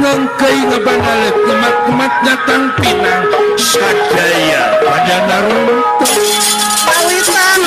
Ngengkei ngebanalet ngemat-ngemat nyatang pinang sadaya pada naruntuk kawitan.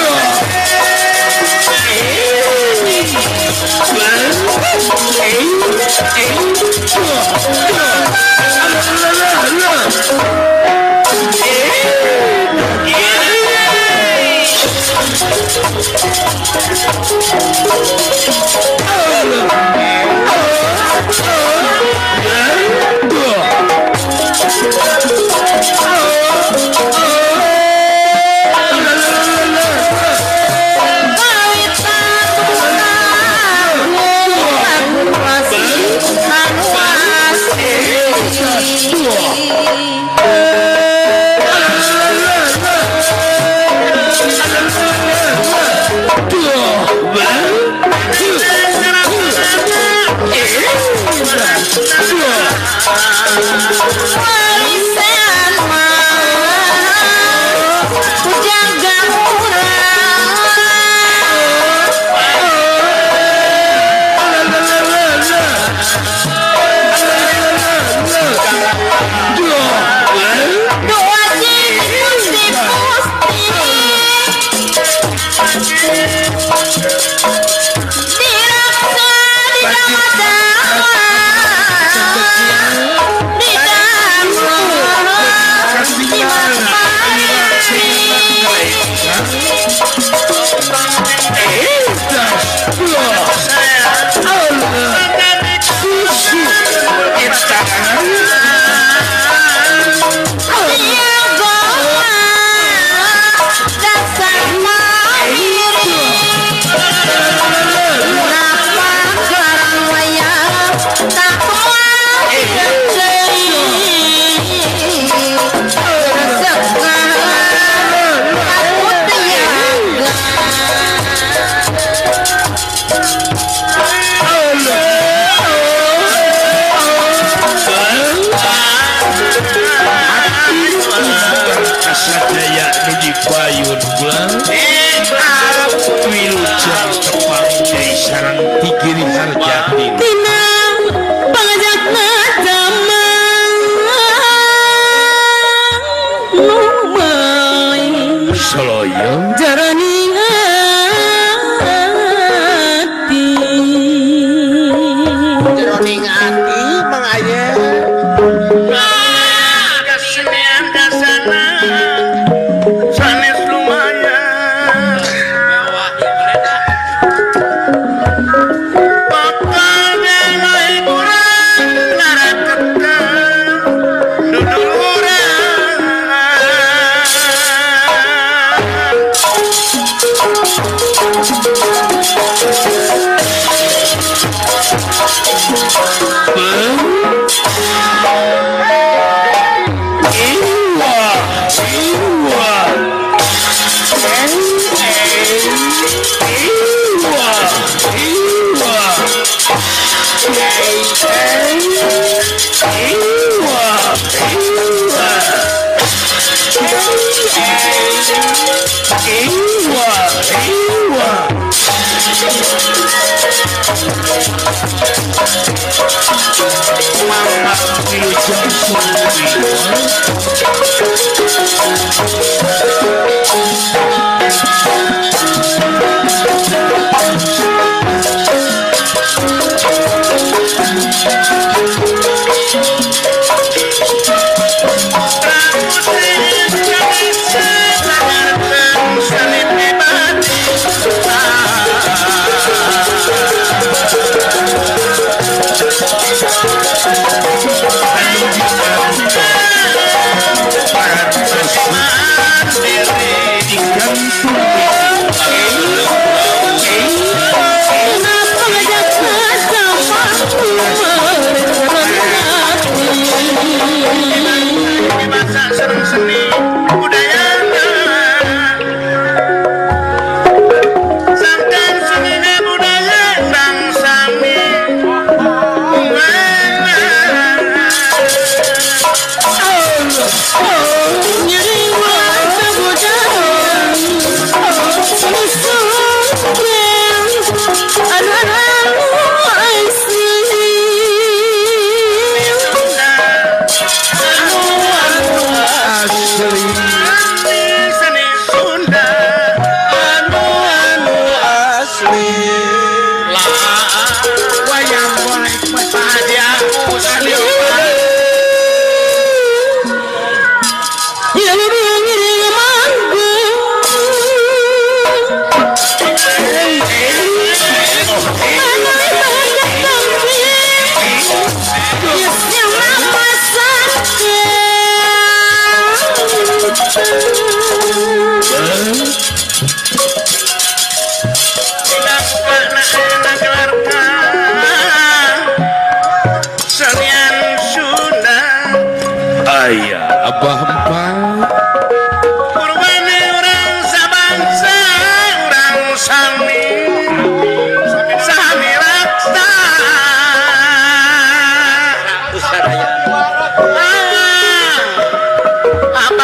Kenapa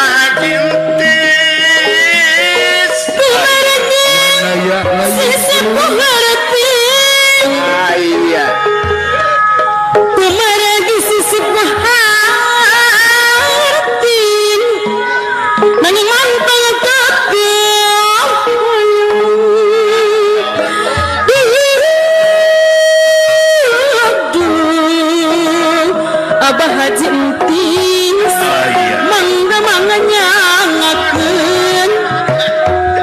Pagintis kumargi sesepuh hartin iya kumargi sesepuh hartin nanging manteng kabeh Abah Haji Entis mangga manganyangakeun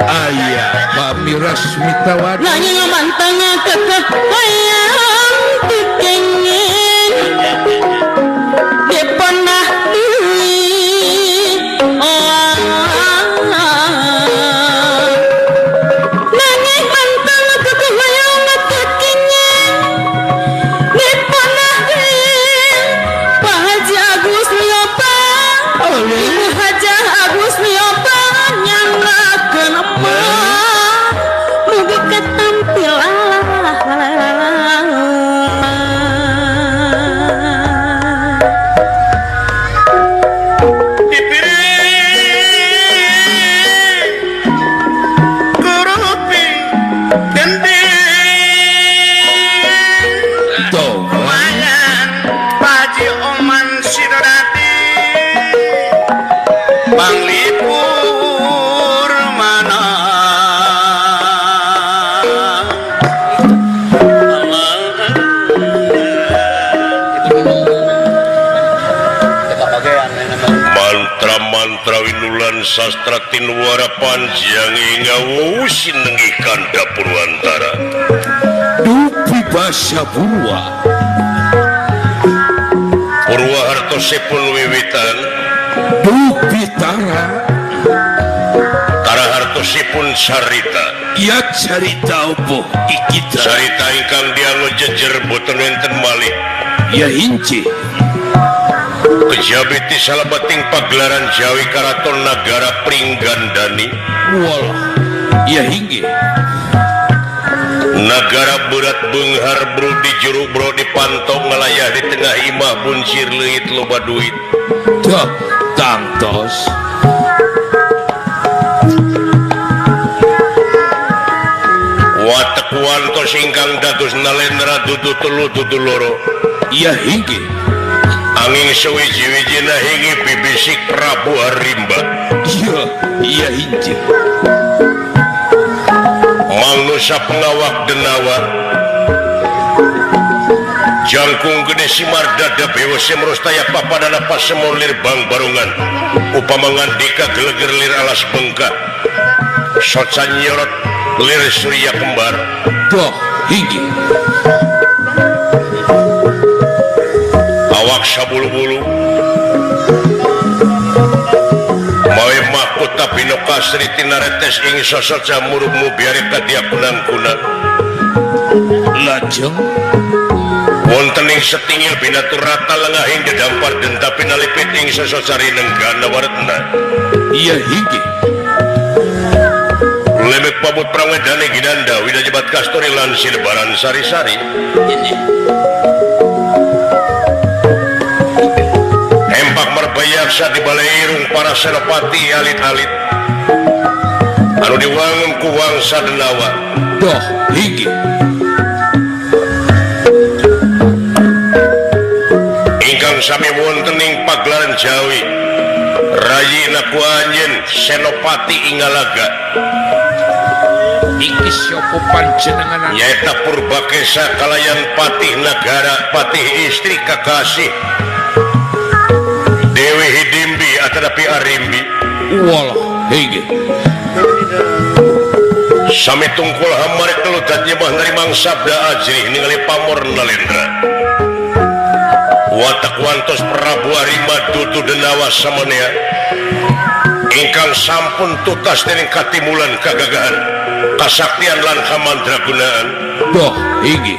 aya Mami Rasmitawati nanging manteng kekeh hayang teu kenging dipenah deui nanging manteng kekeh hayang teu kenging dipenah deui Pak Haji Agus Liopa Ibu Hajah Agus Liopa nyangakeun emak mugi ketampil. Dipiring kurupi gending lumayan Paji Oman Sidodadi Panglipur mana Mantra-mantra winulan sastra tinuara panjang ngawu sinengi kanda Purwantara dupi basa Purwa Purwa hartosipun wiwitan dupi tara tara hartosipun carita ya carita opo ikita carita ingkang dianggo jejer boten wenten malih ya hinci kejabi ti salebeting pagelaran Jawi Karaton Nagara Pringgandani walah ya hinggi nagara berat beunghar bro di juru bro dipantau ngalayah di tengah imah buncir leungit loba duit tuh tangtos watek wantos ingkang dados nalendra dudu telu dudu loro ya hinggi angin sewiji-wijina hingi bibisik Prabu Harimba iya iya hinci mangnusa pengawak denawa jangkung gede simar dada bewo semrostaya papadana pasemon lir bang barungan upama ngandika geleger lir alas bengkak soca nyorot lir surya kembar doh hinggi awak sabulu-bulu mawe mahkota binokasri tinaretes ing sosoca murubmu biare kadia kunang-kunang lajeng wonten ing setingil binaturata lengahing dedampar denta pinalipit ing sosoca rinenggana waretna iya hinggi lemek pamut pramedane ginanda widajebat kasturi lan sinebaran sari-sari ini empak merbayaksa di balai irung para senopati alit-alit anu diwangun ku wangsa denawa doh hinggi ingkang sami wonten ing pagelaran Jawi rayina ku anjeun Senopati Ingalaga iki sapa panjenengan nyaeta Purbakesa kalayan patih nagara patih istri kakasih Dewi Hidimbi atanapi Arimbi walah hinggi sami tungkul hamare keludat nyembah narimang sabda ajrih ningali pamor nalendra watak wantos Prabu Harimba dudu denawa samanea ingkang sampun tutas dening katimulan kagagahan kasaktian lan kamandragunaan doh hinggi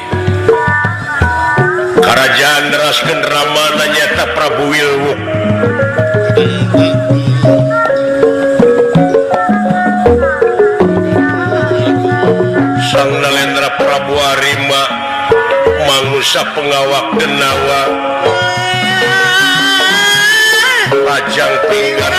karajaan neraskeun ramana nyaeta Prabu Wilwuk Sang Nalendra Prabu Harimba mangusa pengawak denawa pajang pinggan.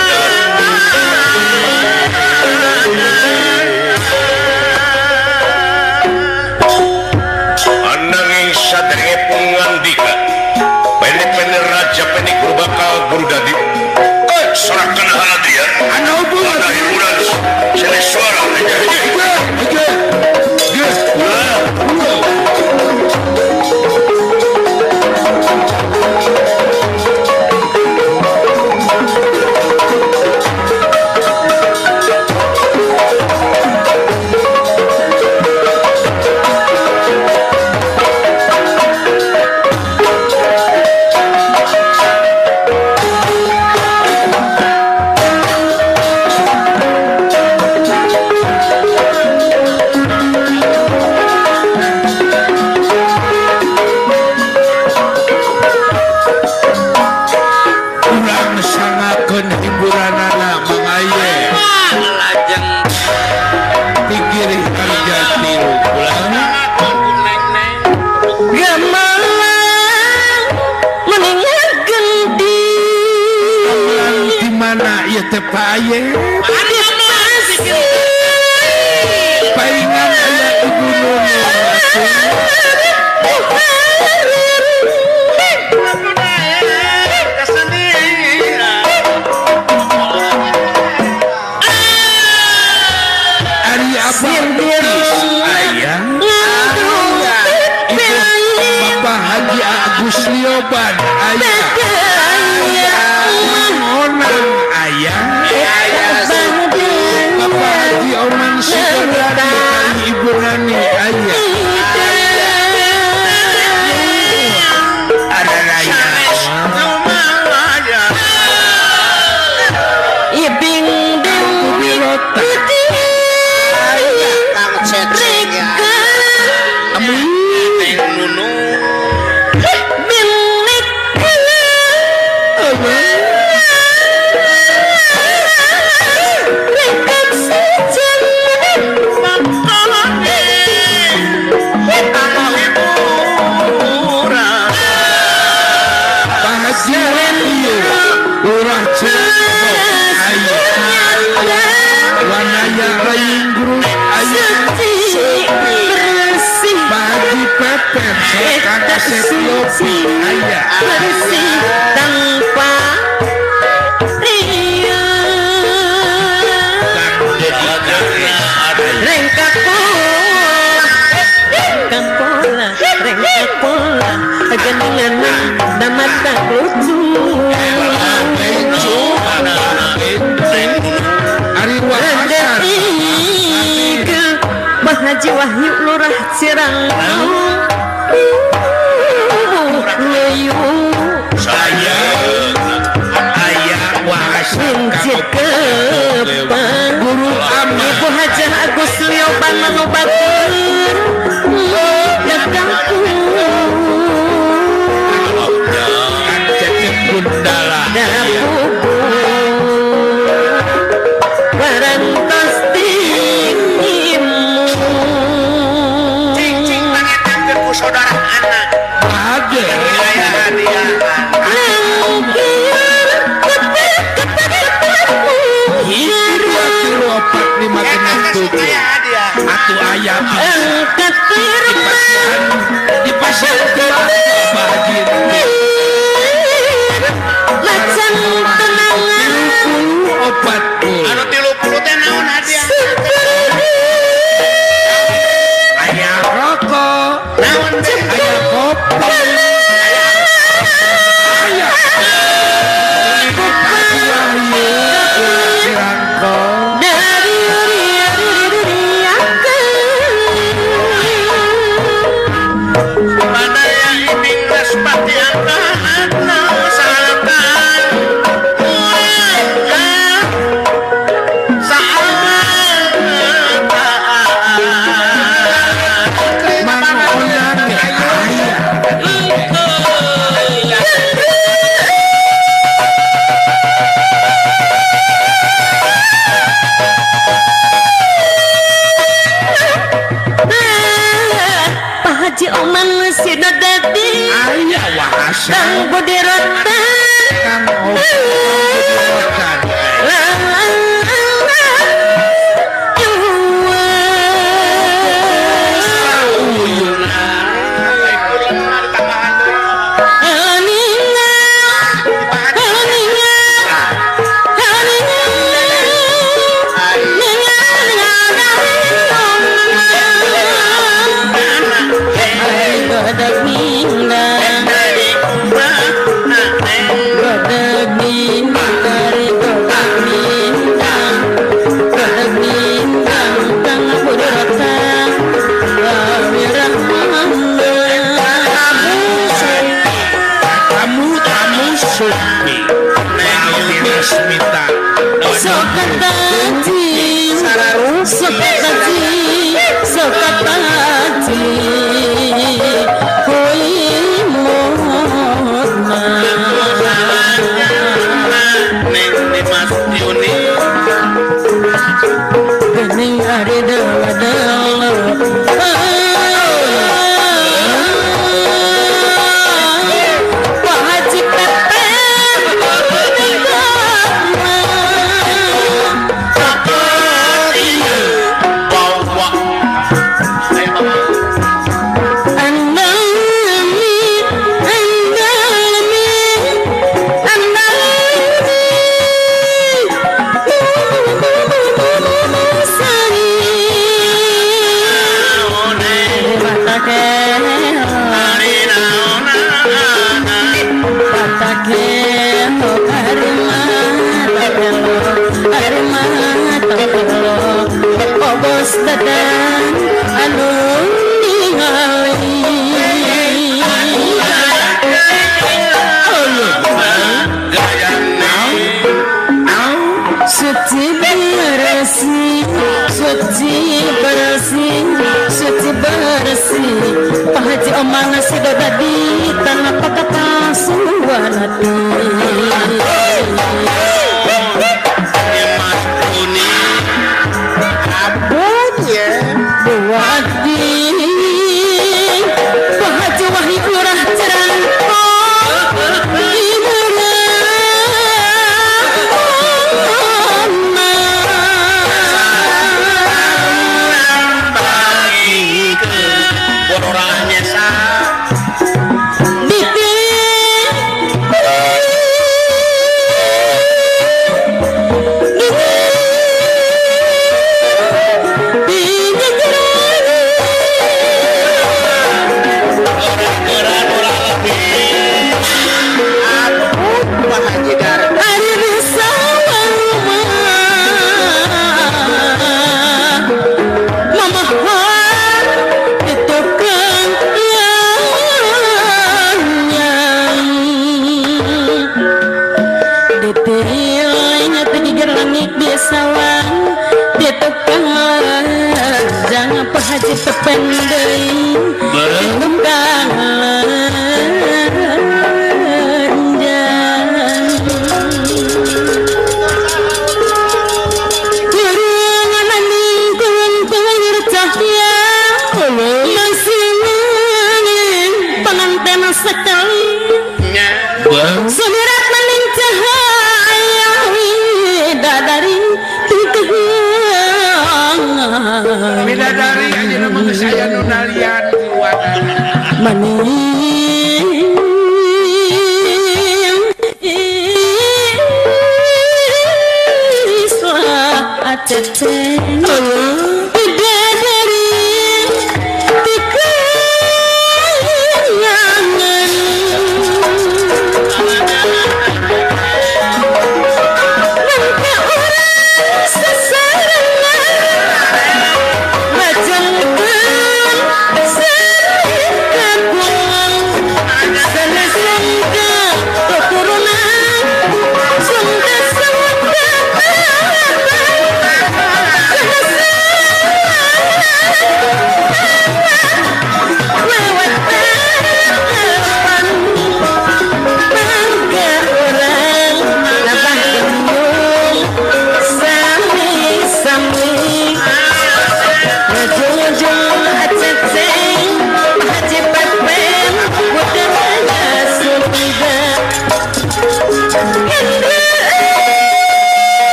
Pak Aye palingan aya Ibu Nunu Ari Abah aya Ibu Bapak Haji Agus Lioban aya Onang aya Bapak Haji Oman Sidodadi Ibu Nani aya ada raya Ibing Dewi bersih tanpa ria rengkak pola rengkak pola rengkak pola geningan damata lucu Bah Haji Wahyu Lurah Cirang saya ayah wahasan guru ama Ibu Hajah Agus Lioban anu batur Kang Cecep Gundala warantos tingimu cing-cing pangetan ku saudara anak atuh ayam di pasar lajang tenangan anu 30 teh naon hadiah aya rokok naon aya kopi aya Kang Budi Rotan Kang Budi Rotan Pak Haji Pepe. Mas Dadan anu ningali suci bersih, suci bersih, suci bersih. Pak Haji Omang sudah dadi tanah pakata suwanati.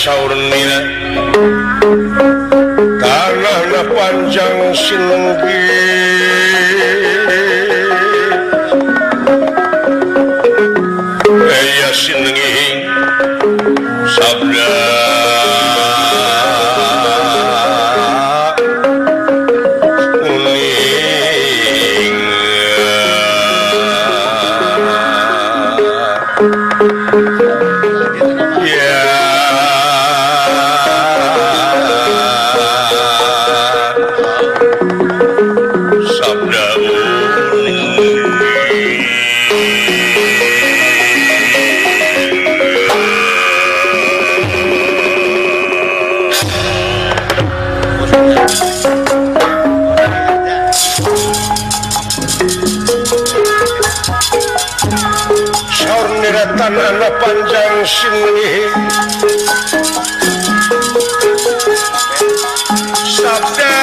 saur nira tanahna panjang sinenggi aya sinengi sabda uning ya sabda uning. Tanah panjang sini sabda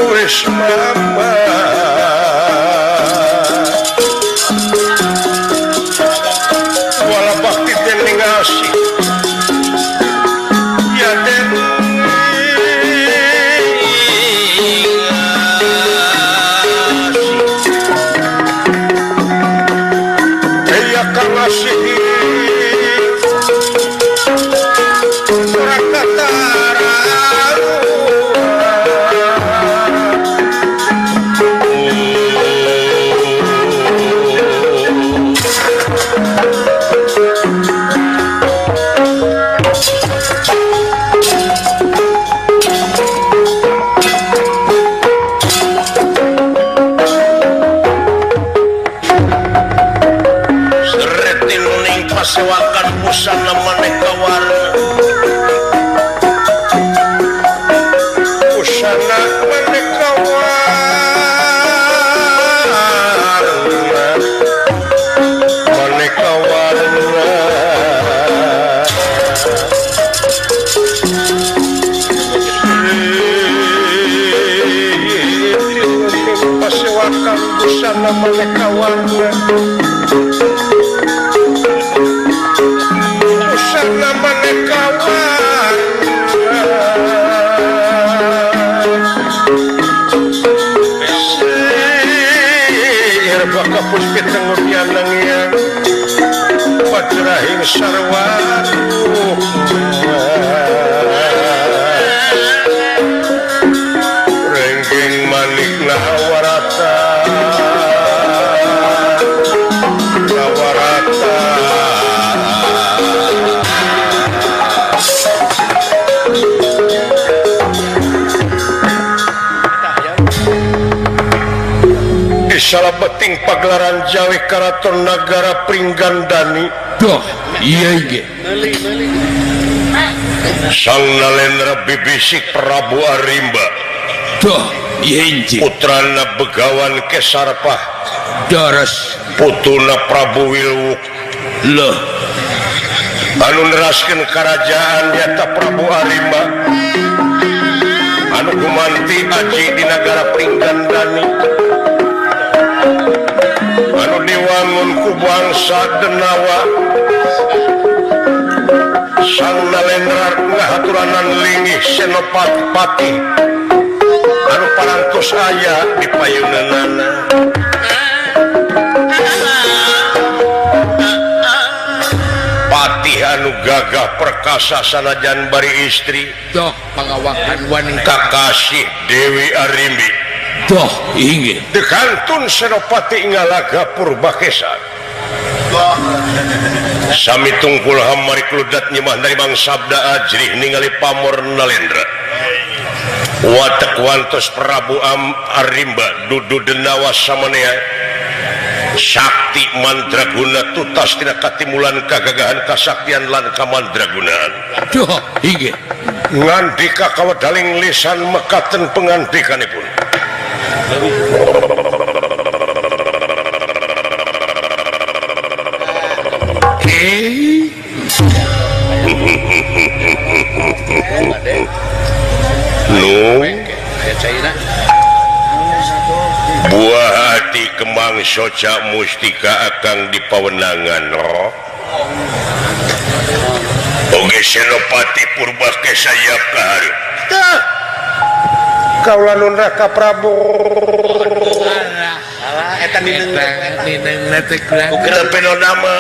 wis mama wala bakti dening asih sewakan busana maneka warna busana maneka warna maneka warna pasewakan busana maneka warna busana maneka warna sihir baka puspita ngurdianang yang pajrahing sarwa rengging manik nawarata nawarata. Salabeting pagelaran Jawi Karaton Nagara Pringgandani. Doh, iya ge. Sang Nalendra bibisik Prabu Arimba. Doh, iya inji. Putrana Begawan Kesarpah. Daras. Putuna Prabu Wilwuk. Loh. Anu neraskeun karajaan nyata Prabu Arimba. Anu gumanti aji di Nagara Pringgandani. Anu diwangun ku bangsa Denawa. Sang Nalendra ngahaturanan linggih Senopati Pati anu parantos aya di payuneunana. Patih anu gagah perkasa sanajan bari istri. Doh pangawakan wanita kakasih Dewi Arimbi. Doh inggih. Dekantun Senopati ngalaga Purbakesa. Sami tungkul hamari kludat nyimah narimang sabda ajrih ningali pamor Nalendra. Watek wantos Prabu Arimba dudu denawa samanea sakti mandraguna tutas tina katimulan kagagahan kasaktian lan kamandragunaan. Doh inggih. Ngandika kawedaling lisan mekaten pengandikanipun. Nu Buah hati kembang soca mustika akang di pawenangan roh. Oge Senopati Purbakesa yap ka hareup. Tah. Kaula nun Raka Prabu. Alah eta nineung teh kurang. Teu nama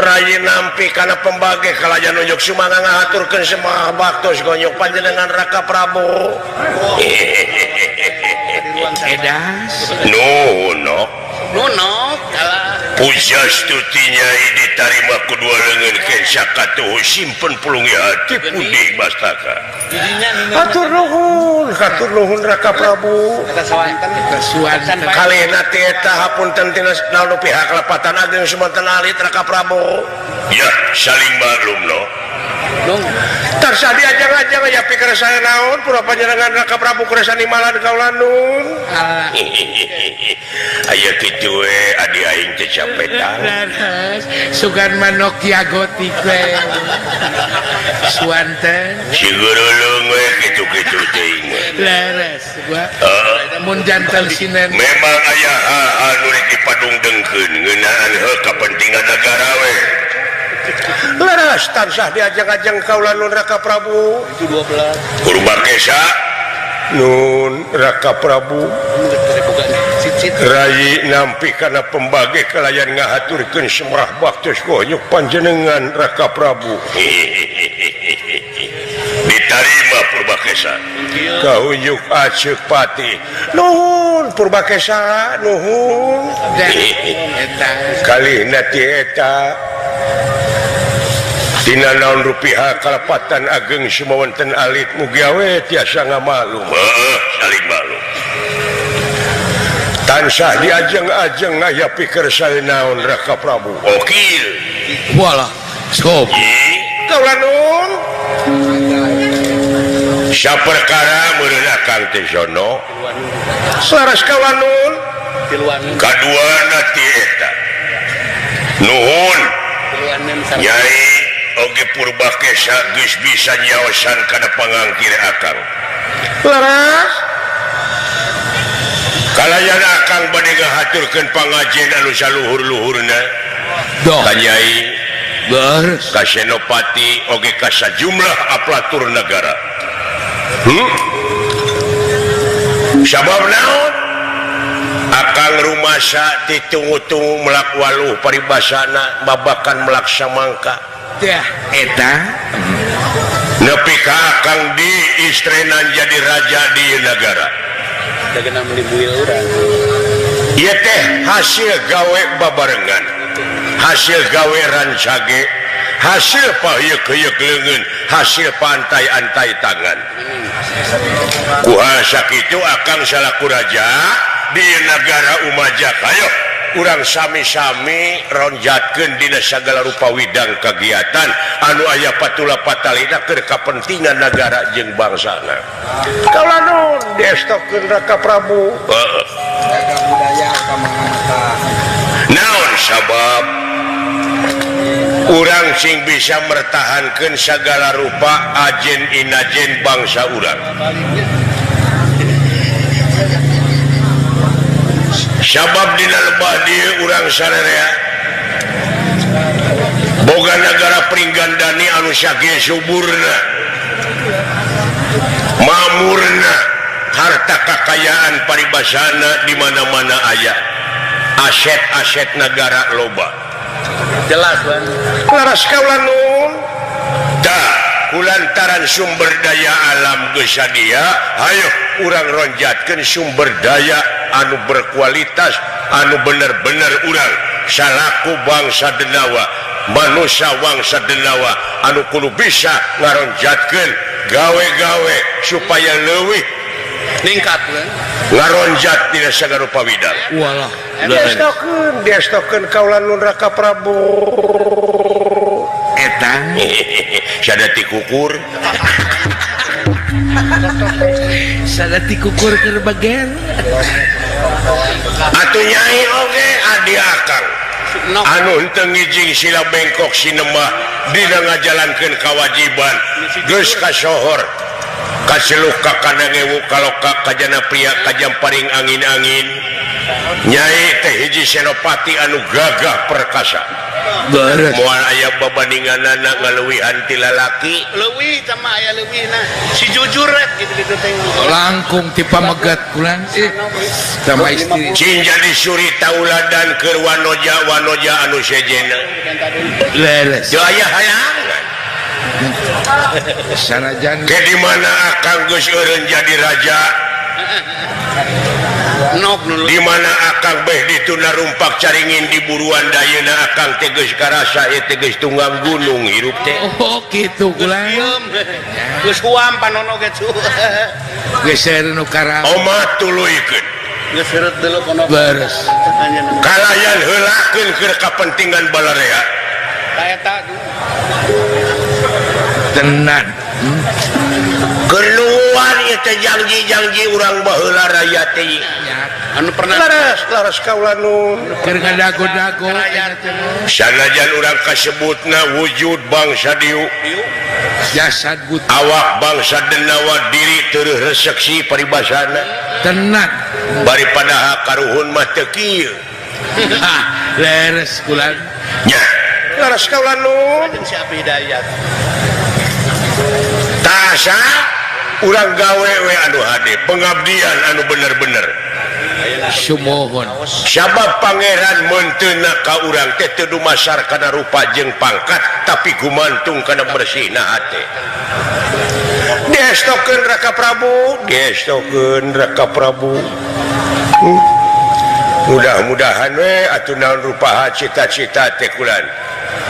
Rayi nampi kana pembage kalayan nunjuk sumangga ngahaturkeun semah baktos gonyok panjenengan Raka Prabu. Edas. Nuhun no. Nuhun kalah. Puja stuti nyai ditarima ku dua leungeun kensa katuhu simpen pulungi hati pudih bastaka. Hatur nuhun, hatur nuhun Raka Prabu. Kalihna teh eta hapunten tina naon pihak lepatan ageng sumanten alit Raka Prabu. Ya, saling maklum no. Tarsah diajang-ajang aya pikir saya naon pura panjenengan Raka Prabu kersa nimalan kaula nun. Aya kitu we adi aing teh capetan. Sugan mah Nokia gotik we. Suanten. Sigeureuleuh we kitu-kitu teuing. Leres gua. Mun jantan sinen. Memang aya hal anu rek dipadungdengkeun ngeunaan heuh kapentingan nagara we. Leres tansah diajang-ajang kaula nun Raka Prabu. Itu 12. Purbakesa nun Raka Prabu. Rayi nampi kana pembage kalayan ngahaturkeun semrah baktos gonyok panjenengan Raka Prabu. Ditarima Purbakesa. Kahunjuk aceuk pati. Nuhun Purbakesa, nuhun. Kalihna ti eta dina naon rupiah kalepatan ageng sumawonten alit mugi awe tiasa ngamalum. Heeh, saling maklum. Tansah diajeng-ajeng aya pikir sae naon Raka Prabu. Okil. Walah, sok. Kaula nun. Saperkara meureun akang teh sono. Saras kaula nun. Kaduana ti eta. Nuhun. Nyai oge Purbakesa geus bisa nyaosan kana pangangkir akang. Leres. Kalayan akang bade ngahaturkeun pangajen anu saluhur-luhurna. Ka Nyai, ka Senopati oge ka sajumlah aplatur nagara. Sabab naon? Akang rumasa ditunggu-tunggu melak waluh paribasana babakan melak samangka. Dah eta nepi ka akang di istrenan jadi raja di nagara. Ieu teh hasil gawe babarengan, hasil gawe rancage, hasil pahyeuk-hyeuk leungeun, hasil pantai-antai tangan. Kuha sakitu akang salaku raja di nagara Umajak. Ayo urang sami-sami ronjatkeun dina sagala rupa widang kagiatan anu aya patula patalina keur kapentingan nagara jeung bangsana. Kaula nun diestokeun Raka Prabu. Heeh. Naon sabab urang sing bisa mertahankeun sagala rupa ajen inajen bangsa urang. Sabab dina lebah dieu urang sararea boga nagara Pringgandani anu sakieu suburna, mamurna, harta kakayaan paribasana di mana-mana aya, aset-aset nagara loba. Jelas bang. Laras kaula nun. Tah kulantaran sumber daya alam geus sadia, hayo urang ronjatkeun sumber daya anu berkualitas, anu bener-bener urang salaku bangsa Denawa, manusia wangsa Denawa anu kudu bisa ngaronjatkeun gawe-gawe supaya leuwih ningkat ngaronjat dina sagala rupa widang. Walah, diestokeun, diestokeun kaula nun Raka Prabu. Eta sadati kukur. Sadati kukur keur bager. Atuh nyai oge adi akang anu henteu ngijing sila bengkok sinemah dina ngajalankeun kawajiban geus kasohor Kaseluk ka kandang ewu kaloka kajana pria kajam paring angin-angin. Nyai teh hiji senopati anu gagah perkasa. Moal aya babandinganana ngaleuwihan ti lalaki. Leuwih sama aya leuwihna. Si jujur rek gitu-gitu teh. Langkung ti pamegat kulan sama istri. Cing jadi suri tauladan keur wanoja anu sejenna. Leres. Teu aya hayangan. Sanajan ke di mana akang geus eureun jadi raja. Di mana akang beh dituna rumpak caringin di buruan dayeuna akang teh geus karasa ieu teh geus tunggang gunung hirup teh. Oh kitu kulan. Geus huam panono ge cu. Geus nu karam. Omat tuluykeun. Geus seureut deuleu kono. Beres. Kalayan heulakeun keur kapentingan balarea. Ka eta tenan. Keluar ieu teh janji-janji urang baheula raya teh. Anu pernah laras laras kaula nun keur ngadago-dago sanajan urang kasebutna wujud bangsa dieu jasad buta awak bangsa denawa diri teu reseksi paribasana tenan bari padahal karuhun mah teu kieu. Leres kulan nya laras kaula nun jeung si Abi Hidayat tasa urang gawe we anu hade pengabdian anu bener-bener sumohon sabab pangeran meunteuna ka urang teh teu dumasar kana rupa jeung pangkat tapi gumantung kana bersihna hate. Diestokeun Raka Prabu, diestokeun Raka Prabu. Mudah-mudahan we atuh naon rupa cita-cita teh kulan.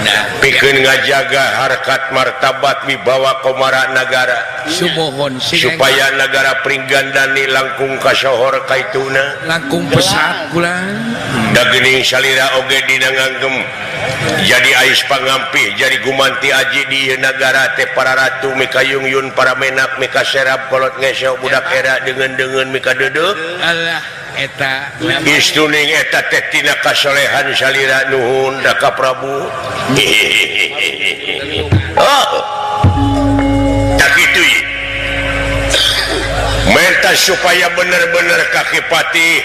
Nah, pikeun ngajaga harkat martabat wibawa komara nagara. Sumohon supaya nagara Pringgandani langkung kasohor kaituna langkung pesat kulan. Da geuning salira oge dina nganggem jadi ais pangampih jadi gumanti aji di ieu nagara teh para ratu mika yungyun para menak mika serap kolot ngeseo budak era deungeun-deungeun mika deudeuh. Alah eta istuning eta teh tina kasolehan salira nuhun da ka Prabu. Oh tak kitu ye menta supaya bener-bener kaki pati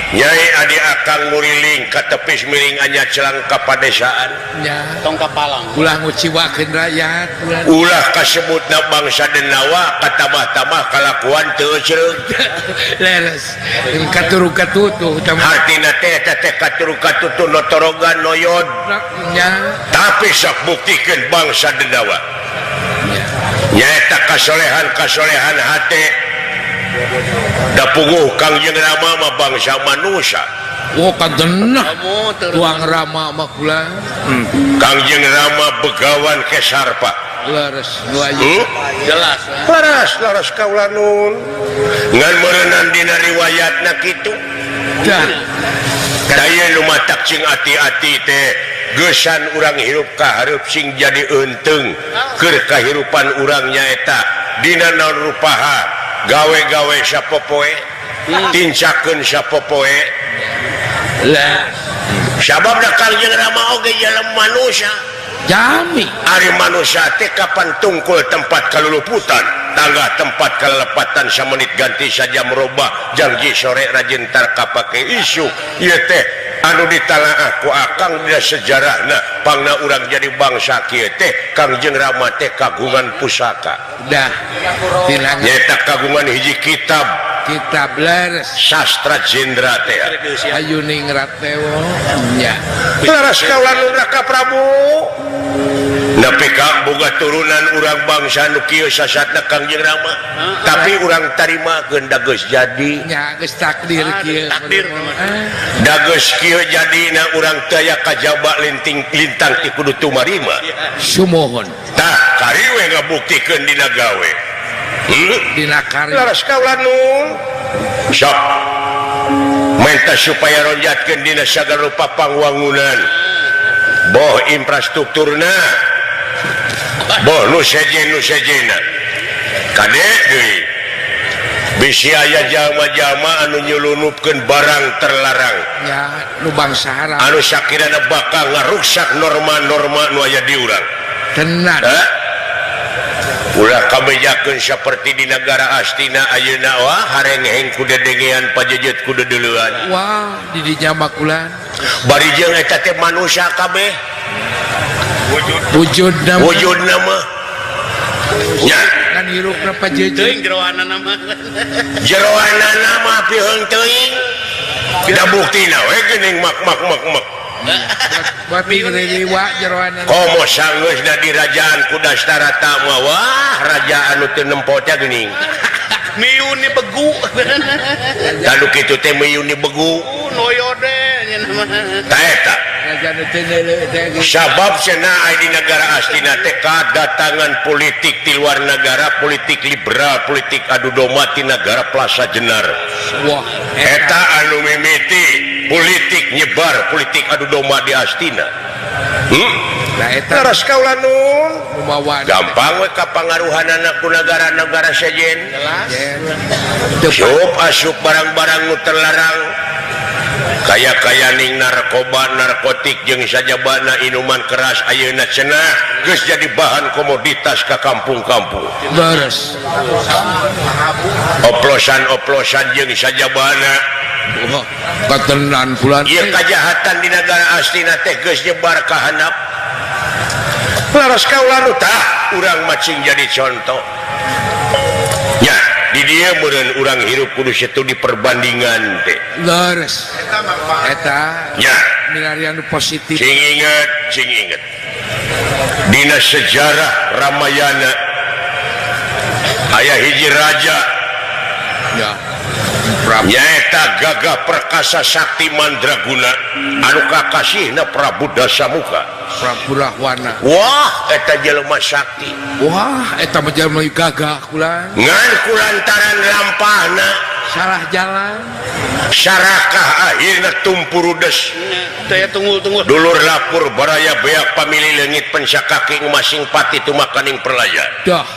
Nyai adi akang nguriling ka tepis miring anya celang ka padesaan nya tong ka palang ulah nguciwakeun rakyat ulah kasebutna bangsa denawa katabah-tabah kalakuan teu euceuk leres katuru katutuh hartina teh eta teh katuru katutuh notorogan noyod nya tapi sok buktikeun bangsa denawa nya nyaeta kasolehan-kasolehan hate da puguh Kangjeng Rama mah bangsa manusia. Oh kagenah tuang Rama mah kula. Kangjeng Rama begawan kesarpa. Leres nu aya. Jelas. Laras laras kaula nun. Ngan meureunan dina riwayatna kitu. Dah. Daya nu matak cing ati-ati teh geusan urang hirup ka hareup sing jadi eunteung keur kahirupan urang nyaeta dina naon rupaha gawe-gawe sapopoe tincakeun sapopoe lah sababna Kangjeng Rama oge jalma manusia jami ari manusia teh kapan tungkul tempat kaluluputan tangga tempat kalelepatan samenit ganti saja merubah janji sore rajin tar kapake isu ieu teh anu ditalaah ku akang dina sejarahna pangna urang jadi bangsa kieu teh Kangjeng Rama teh kagungan pusaka dah nyaeta kagungan hiji kitab kitab leres sastra jendra teh ayu ningrat teh nya laras kaula nun Raka Prabu nepi ka boga turunan urang bangsa nu kieu sasatna Kangjeng Rama tapi urang tarimakeun da geus jadi nya geus takdir kieu takdir da geus kieu jadina urang teu aya kajaba linting lintang ti kudu tumarima sumohon tah kari we ngabuktikeun dina gawe dina karya laras kaula nun sok menta supaya ronjatkeun dina sagala rupa pangwangunan boh infrastrukturna boh nu sejen-nu sejenna kade deui bisi aya jalma-jalma anu nyelunupkeun barang terlarang nya nu bangsa haram anu sakirana bakal ngaruksak norma-norma nu aya di urang tenan Ulah kabejakeun saperti di negara Astina ayeuna wah harengeheng ku dedengean pajejet ku dedeuleuan. Wah, di dinya mah kulan. Bari jeung eta teh manusia kabeh. Wujudna wujudna mah. Nya kan hirupna pajejet. Teuing jeroanana mah. Jeroanana mah piheung teuing. Da buktina we geuning mak mak mak mak. Komo sanggeusna di rajaan ku Dastarata mah wah raja anu teu nempo teh geuning. Miun ni begu. Tah nu kitu teh miun ni begu. Noyode nya mah. Tah eta. Sabab cenah aya di negara Astina teh kadatangan politik ti luar negara, politik liberal, politik adu domba ti negara Plaza Jenar. Wah, eta anu mimiti politik nyebar politik adu domba di Astina. Nah, eta laras kaula nun gampang we kapangaruhanana ku negara-negara sejen. Asup asup barang-barang nu terlarang kaya-kaya ning narkoba, narkotik jeung sajabana inuman keras ayeuna cenah geus jadi bahan komoditas ka kampung-kampung. Leres. Oplosan-oplosan jeung sajabana. Wah, katenan bulan. Ieu kajahatan di negara Astina teh geus nyebar ka handap. Laras kaula nu tah urang macing jadi contoh. Nya, di dieu meureun urang hirup kudu situ di perbandingan teh. Leres. Eta nya milarian nu positif. Sing inget, sing inget. Dina sejarah Ramayana aya hiji raja. Ya. Nyaeta gagah perkasa sakti mandraguna anu kakasihna Prabu Dasamuka. Prabu Rahwana. Wah, eta jelema sakti. Wah, eta mah jelema gagah kula. Ngan kulantaran lampahna salah jalan. Sarakah akhirna tumpurudes. Teh tunggul-tunggul. Dulur lapur baraya beak pamili leungit pensakaki masing pati tumakaning perlaya. Dah.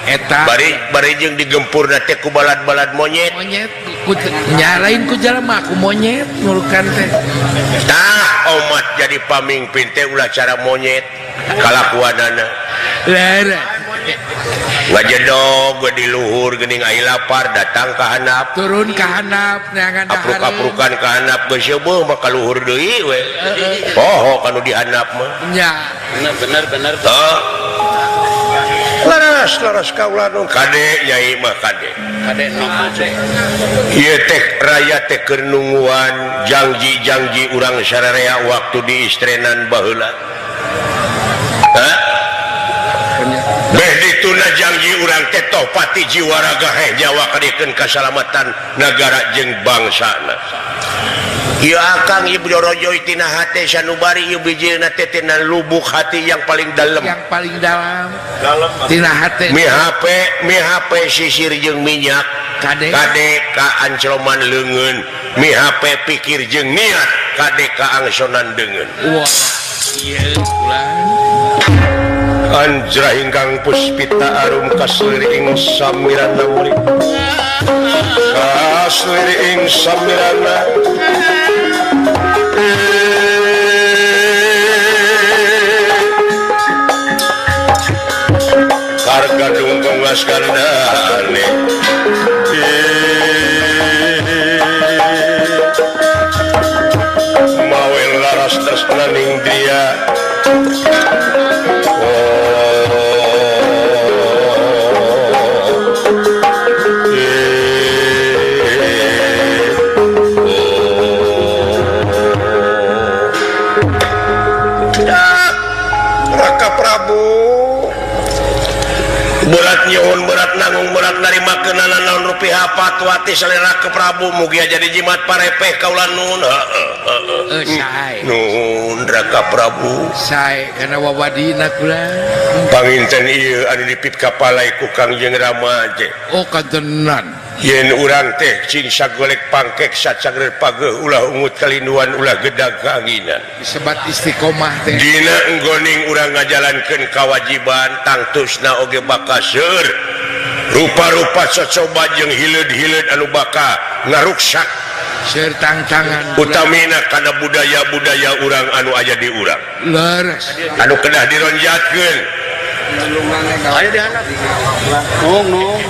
Eta bari jeung digempurna teh ku balad-balad monyet. Monyet ku nyalain ku jelema ku monyet ngurukan teh. Tah omat jadi pamimpin teh ulah cara monyet kalakuanana. Leres. Ngajedog di luhur geuning ai lapar datang ka handap. Turun ka handap neangan dahar. Apruk-aprukan ka handap geus seueuh mah ka luhur deui we. Poho kanu di handap mah. Nya. Bener bener. Tah. Laras laras kaula nu kade nyai mah kade. Kade nu kade. Ieu teh raya teh keur nungguan janji-janji urang sararea waktu di istrenan baheula. Hah? Beh dituna janji urang teh toh pati jiwa raga heh nyawa kadiekeun kasalamatan nagara jeung bangsana. Ieu akang ieu borojoi tina hate sanubari ieu bijilna teh tina lubuk hati yang paling dalam. Yang paling dalam. Dalam tina hate. Mi HP sisir jeung minyak. Kade kade ka ancloman leungeun. Mi HP pikir jeung niat kade ka angsonan deungeun. Wah, ieu ulah. Anjrah ingkang puspita arum kaslir ing samirana murid. Kaslir ing samirana. Karga dungkung askarnane. Mawe laras tresnaning dia. Berat nyuhun, berat nanggung, berat narima kenalan naon rupiah patwati selera ke Prabu mugia jadi jimat parepeh kaula nun. Sae. Nun Raka Prabu. Sae kana wawadina kula. Panginten ieu anu dipip kapalai ku Kangjeng Rama teh. Oh katenan. Yen urang teh cing sagolek pangkek sacageur pageuh ulah ungut kalinduan ulah gedag kaanginan. Disebat istiqomah teh. Dina enggoning urang ngajalankeun kawajiban tangtusna oge bakal seueur. Rupa-rupa cocoba jeung hileud-hileud anu bakal ngaruksak seueur tangtangan. Utamina kana budaya-budaya urang anu aya di urang. Leres. Anu kedah dironjatkeun. Aya di handap. Nung.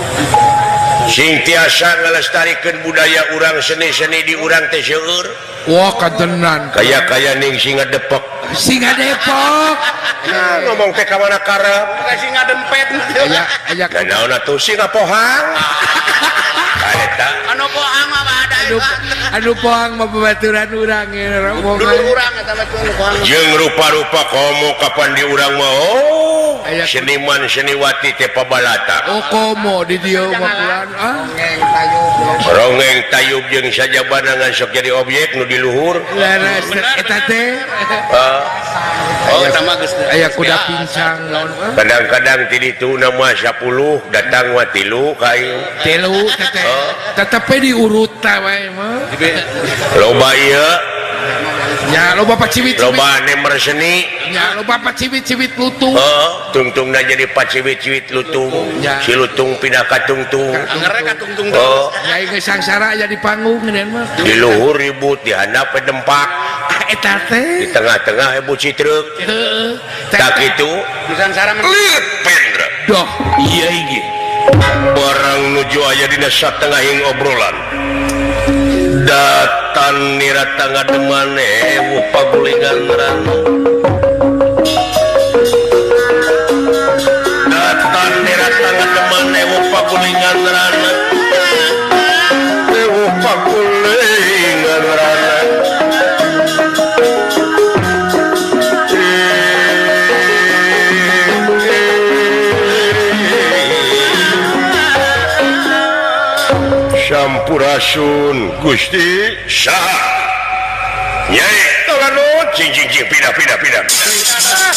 Sing tiasa ngalestarikeun budaya urang seni-seni di urang teh seueur. Wah kadenan. Kaya-kaya ning singa depok. Singa Depok. Nah, ngomong teh ka mana karep? Singa dempet. Aya aya naon atuh singa pohang. Eta anu pohang mah ada. Anu pohang mah babaturan urang dulur urang eta mah pohang. Jeung rupa-rupa komo kapan di urang mah oh seniman seniwati teh pabalata. Oh komo di dieu mah kulan ah. Rongeng tayub jeung sajabana ngan sok jadi objek nu di luhur. Leres eta teh. Oh eta mah geus aya kuda pincang lawan. Kadang-kadang ti ditu na mah 10 datang mah 3 ka ieu. 3 teh. Tetep diurut wae mah. Loba ieu. Nya loba paciwit. Loba nemer seni. Nya loba paciwit-ciwit lutung. Heeh, tungtungna jadi paciwit-ciwit lutung. Si lutung pindah ka tungtung. Angere ka tungtung. Oh, nya geus sangsara aya di panggung geunan mah. Di luhur ribut, di handap dempak. Eta teh. Di tengah-tengah heboh citreuk. Heeh. Tak kitu. Sangsara mah. Lir pendra. Doh, iya ieu. Barang nuju aya dina satengahing obrolan. Datan nirata ngademan ewu pagulingan rana. Datan nirata ngademan ewu pagulingan rana. Ewu pagulingan rana. Sampurasun Gusti saha nyai tolanu cing cing cing pindah pindah pindah saha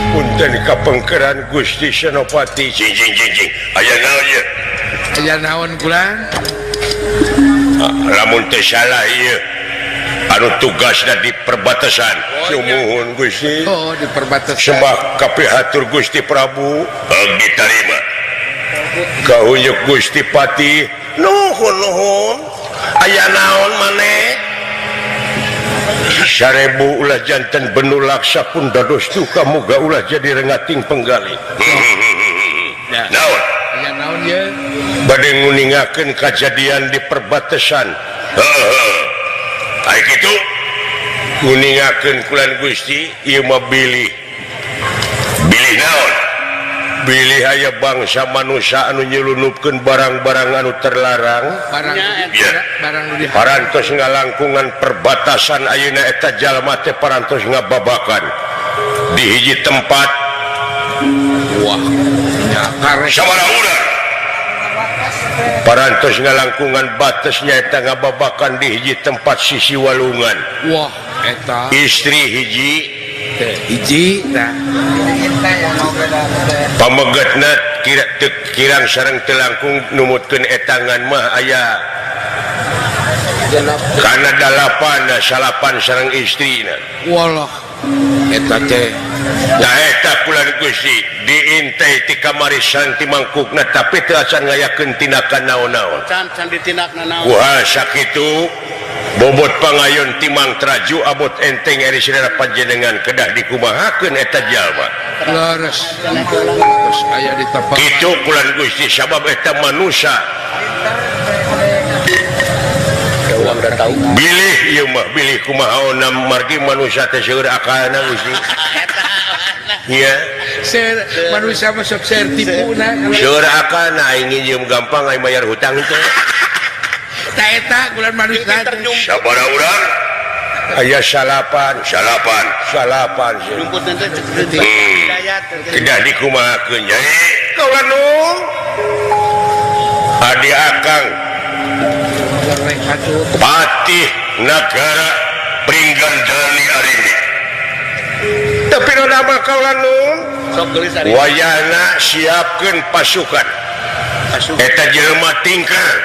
punten kapengkeran Gusti Senopati cing cing cing cing aya naon ieu aya naon kula lamun teu salah ieu anu tugasna di perbatasan sumuhun Gusti oh di perbatasan sembah kapihatur Gusti Prabu ditarima kahunyuk Gusti Pati nuhun nuhun aya naon maneh sarebu ulah jantan benulaksa pun dados duka muga ulah jadi rengating penggali. Naon? Ya naon ye? Bade nguningakeun kajadian di perbatasan. Heeh. Ai kitu nguningakeun kulan Gusti ieu mah bilih. Bilih naon? Bilih aya bangsa manusia anu nyelunupkeun barang-barang anu terlarang. Barang barang nu parantos ngalangkungan perbatasan ayeuna eta jalma teh parantos ngababakan di hiji tempat. Wah, nyakar sabaraha urang parantos ngalangkungan batasnya eta ngababakan di hiji tempat sisi walungan. Wah, eta istri hiji hiji tah pamegetna kirang sareng teu langkung numutkeun etangan mah aya kana dalapan salapan sareng istrina. Walah eta teh da eta kulan Gusti diintai ti kamari sareng ti mangkukna tapi teu acan ngayakeun tindakan naon-naon. Can can ditindakna naon. Kuha sakitu bobot pangayon timang traju abot enteng eri sirana panjenengan kedah dikumahakeun eta jalma. Leres. Terus aya ditepak. Kitu kulan Gusti sabab eta manusia. Bilih ieu mah bilih kumaha margi manusia teh seueur akalna Gusti. Iya. Seur manusia mah sok seur tipuna. Seueur akalna aing nginjem gampang aing bayar hutang teh. Eta bulan manusia sabaraha urang aya salapan salapan salapan tidak dikumahakeun nyai kaula nu adi akang Patih Nagara Pringgandani Arimbi tapi nama kaula nu wayahna siapkeun pasukan eta jelema tingker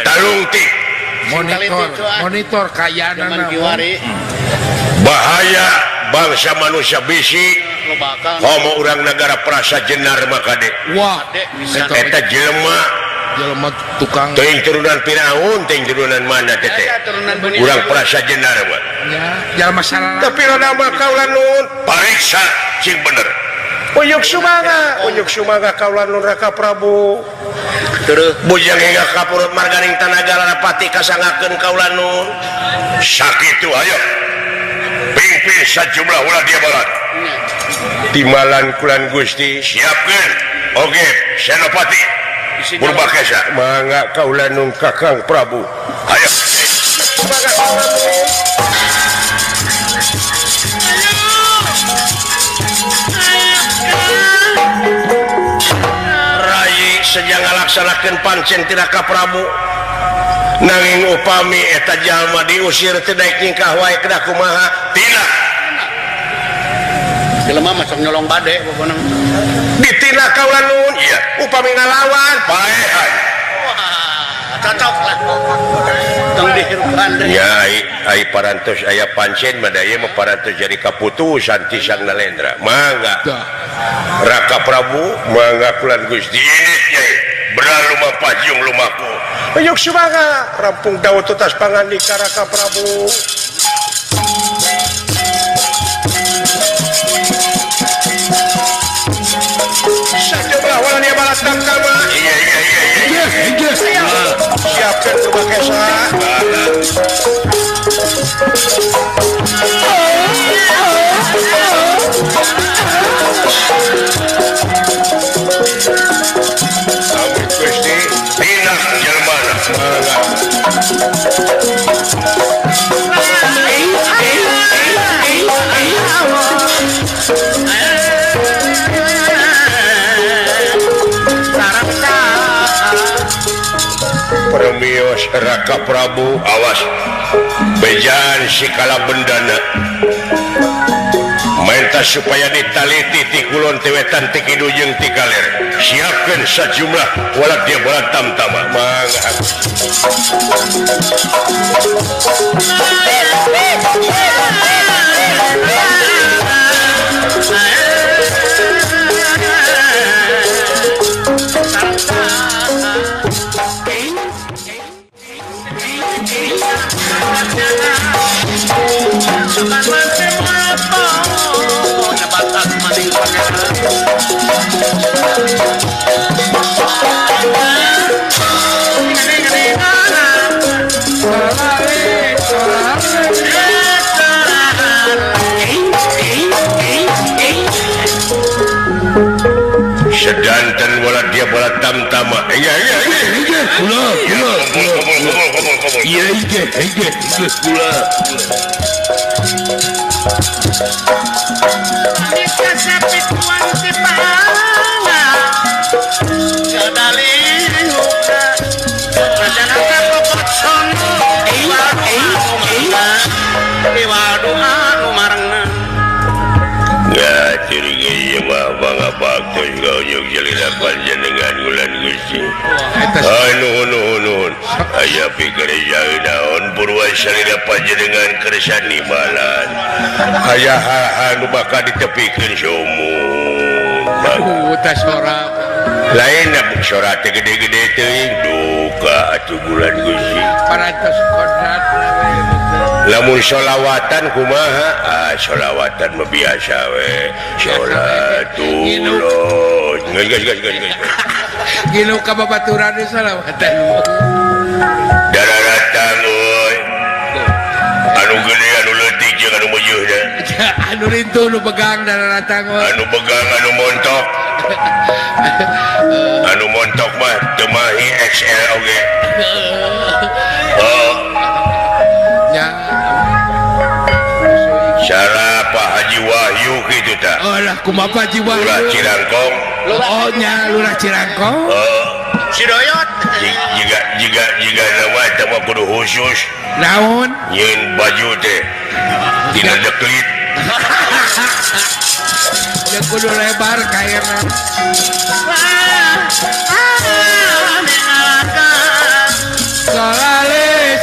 talungtik Monitor monitor kaayaan bahaya bangsa manusia bisi homo urang negara prasa jenar maka dek. Wah, eta jelema jelema tukang teuing turunan Firaun teuing turunan mana teh urang prasa jenar mah nya jalma salah tapi rada mah kaula nuhun pariksa cing bener unjuk sumangga kaula nuhun Raka Prabu terus bujang hingga kapurut margaring tanaga larapati kasangakeun kaula nuhun sakitu ayo pimpin sajumlah ulah dia balat timalan kulan Gusti siapkeun oge Senopati Purbakesa mangga kaula nuhun Kakang Prabu ayo mangga kaula nuhun. Rai sejak ngalaksanakeun pancen ti Raka Prabu nanging upami eta jalma diusir teu daek nyingkah wae kedah kumaha tina jelema masuk nyolong bade pokona ditina kaula nuhun iya upami ngalawan paehan. Wah, cocok lah tong dihirupan deui ya ai parantos aya pancen mah da ieu mah parantos jadi kaputusan ti Sang Nalendra mangga Raka Prabu mangga kulan Gusti ini berlalu mapajung lumaku unjuk sumangga rampung dawuh tutas pangandika Raka Prabu. Sajumlah walania balas tamtama. Iya iya iya iya siapkan Purbakesa. Amit Gusti tindak jelmana mangga. Permios Raka Prabu awas bejaan si Kalabendana minta supaya ditaliti ti kulon ti wetan ti kidul jeung ti kaler siapkeun sajumlah walad dia bola tamtama mangga. Sedanten bola dia bola tamtama. Iya iya iya kula kula kula iya iya iya kula. Aya pikir naon purwa salira panjenengan kersa nimalan aya hal-hal nu bakal ditepikeun sumur teh sora lain sora teh gede-gede teuing duka atuh bulan Gusti parantos kodrat lamun sholawatan kumaha ah sholawatan mah biasa we sholatullah geus geus geus geus gilu ka babaturan sholawatan daratang euy anu gede anu leutik jeung anu meujeuna anu rintuh nu begang daratang euy anu begang anu montok anu montok mah teu mahi XL oge oh nya cara Pak Haji Wahyu kitu tah oh lah kumaha Pak Haji Wahyu Lurah Cirangkong oh nya Lurah Cirangkong oh si Doyot jika jika jika nama eta mah kudu khusus naon nyeun baju teh tina deklit jeung kudu lebar kairna solale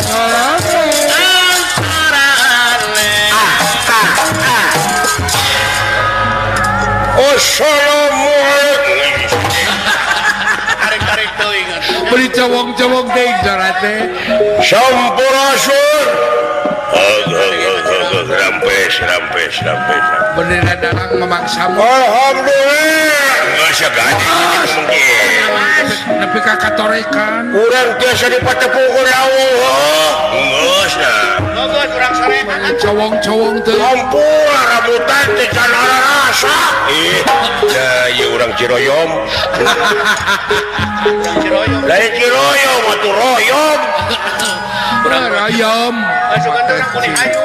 Assalamualaikum. Tarik-tarik teuing atuh. Beli cowong-cowong teuing sora teh. Sampurasun. Rampes rampes rampes. Bener dalang memaksamu. Alhamdulillah. Geus gaji mungkin. Nepi ka katorekan. Urang tiasa dipatepung rawuh. Geus nah. Geus urang sarekan. Cowong-cowong teh. Ampun rambutan teh can rasa. Ih, da ieu urang Ciroyom. Urang Ciroyom. Lain Ciroyom atuh royom. Urang royom. Asukan urang kuning ayu.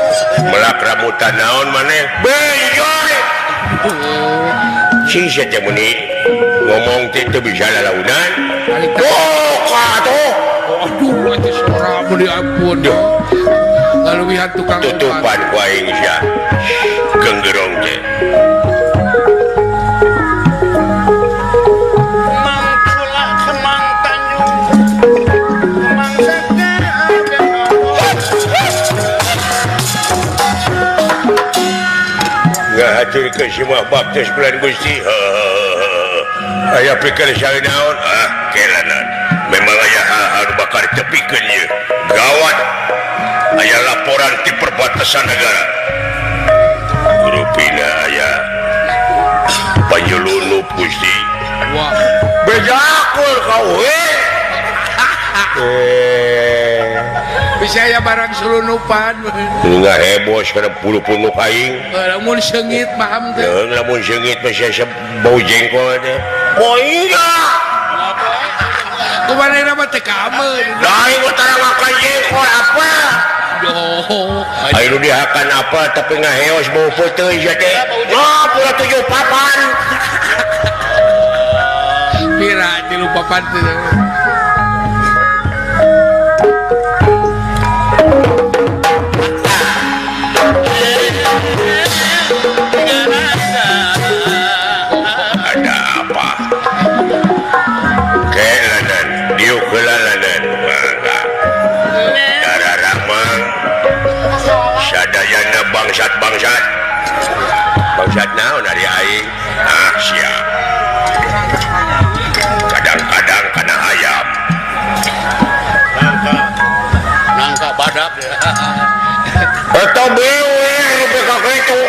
Melak rambutan naon maneh? Bejoy. Sing sia teh meuni ngomong teh teu bisa lalaunan. Buka atuh. Aduh, atuh sora meuni ampun. Laluwihan tukang tutupan ku aing sia. Genggerong teh. Kemang Tanjung. Kemang Sekar. Ngahaturkeun simah baptis bulan Gusti. Aya pikir sae naon? Ah, kelanan. Memang aya hal-hal nu bakal ditepikeun ieu. Gawat. Aya laporan ti perbatasan negara. Rupina aya panjulunup Gusti. Wah, bejakul kau we. Bisa ya barang sulunupan. Enggak heboh sekarang puluh-puluh aing. Lamun seungit paham teh. Lamun seungit mah sia bau jengkol teh. Oh iya. Kumaha mah teh kameun. Da aing mah tara makan jengkol apa? Duh. Aing nu dihakan apa tapi ngaheos bau peuteui sia teh. Oh, pura 7 papan. Pira 3 papan teh. Ada apa? Kelanan, diuk kelalanan. Mangga. Darah ramang. Sadayana bangsat-bangsat. Bangsat naon ari aing? Ah, siap. Kadang-kadang kana ayam. Nangka. Nangka badak. Eta bewe nepi ka kitu.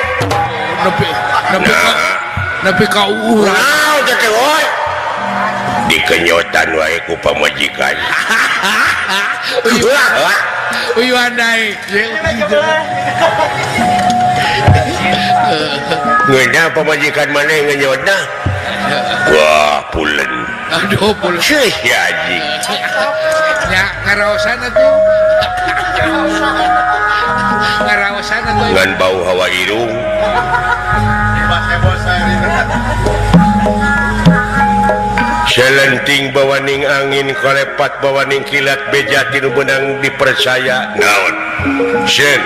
Nepi nepi ka nepi ka urang. Naon teh we? Dikenyotan wae ku pamajikan. Uyuan naik. Ngeunah pamajikan maneh ngenyotna? Wah, pulen. Aduh, pulen. Seuh ya anjing. Nya ngaraosan atuh. Ngaraosan atuh. Ngan bau hawa irung. Selenting bawaning angin kolepat bawaning kilat beja tinu benang dipercaya naon. Sen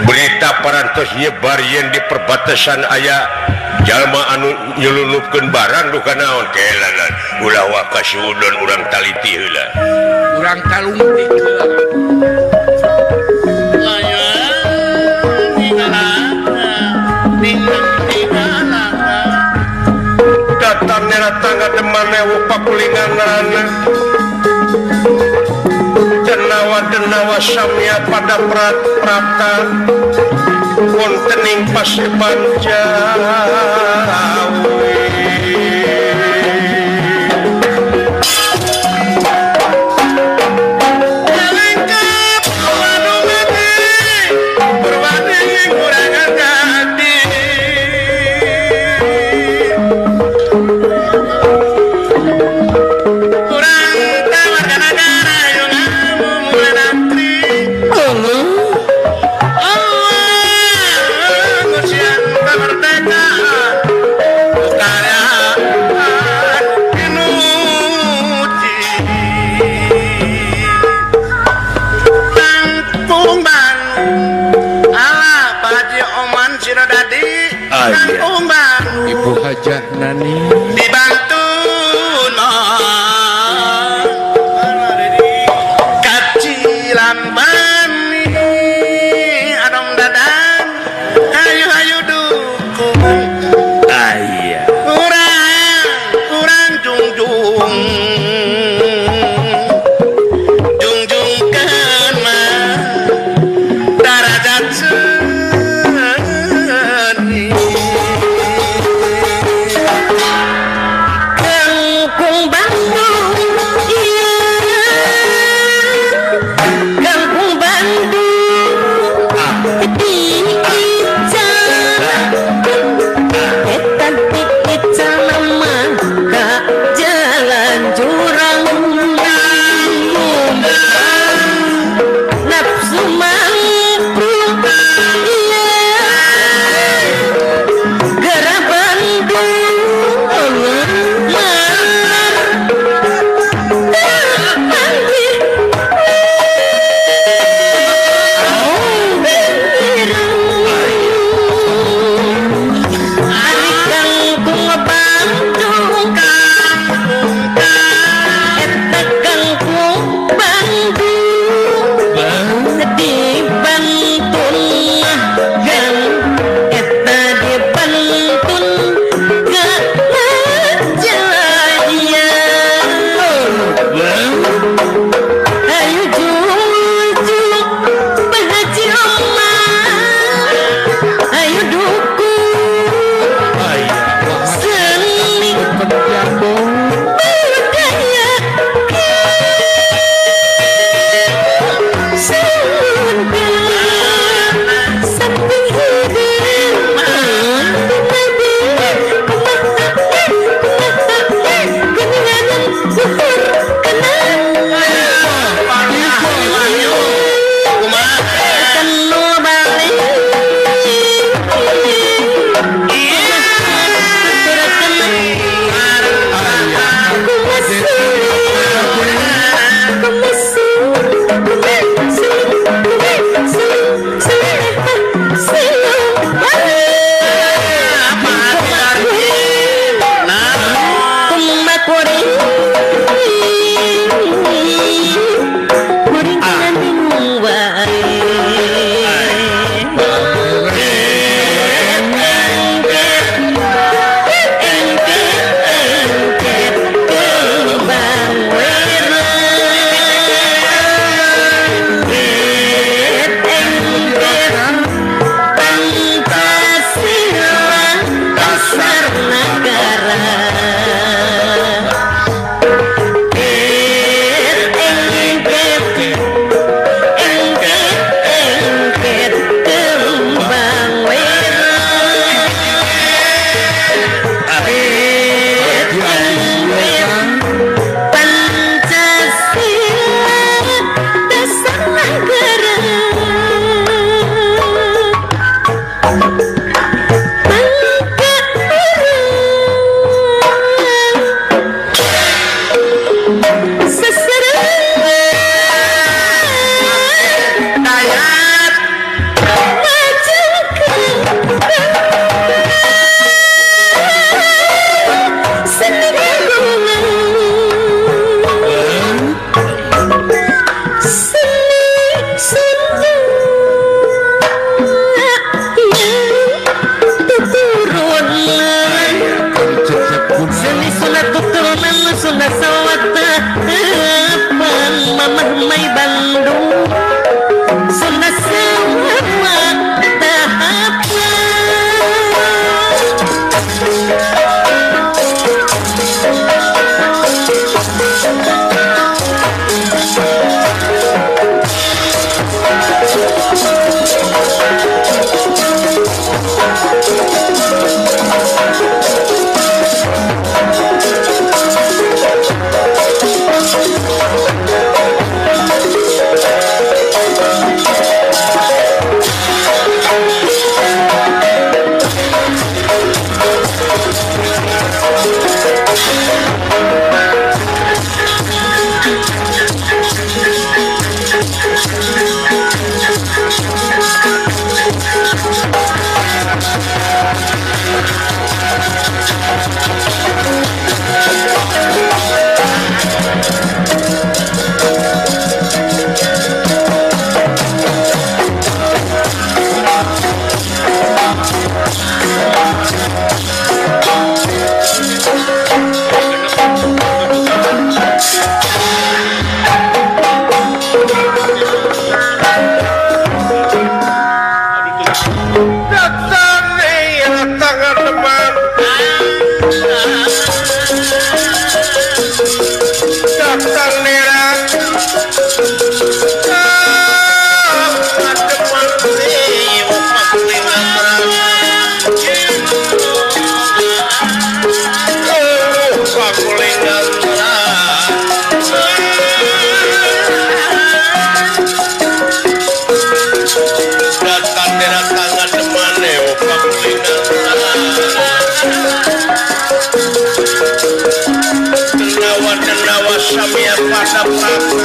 berita parantos nyebar yen di perbatasan aya jalma anu nyelunupkeun barang duka naon kelanan ulah waka suudon urang taliti heula. Urang talungtik heula. Datang nera tangga demanewu pakulingan rana denawa denawa samya pada prat prapta wontening paseban Jawi. Ibu Hajah Nani dibantu no kacilan bani adong dadan hayu hayu dukung ayah Samia pada Prabu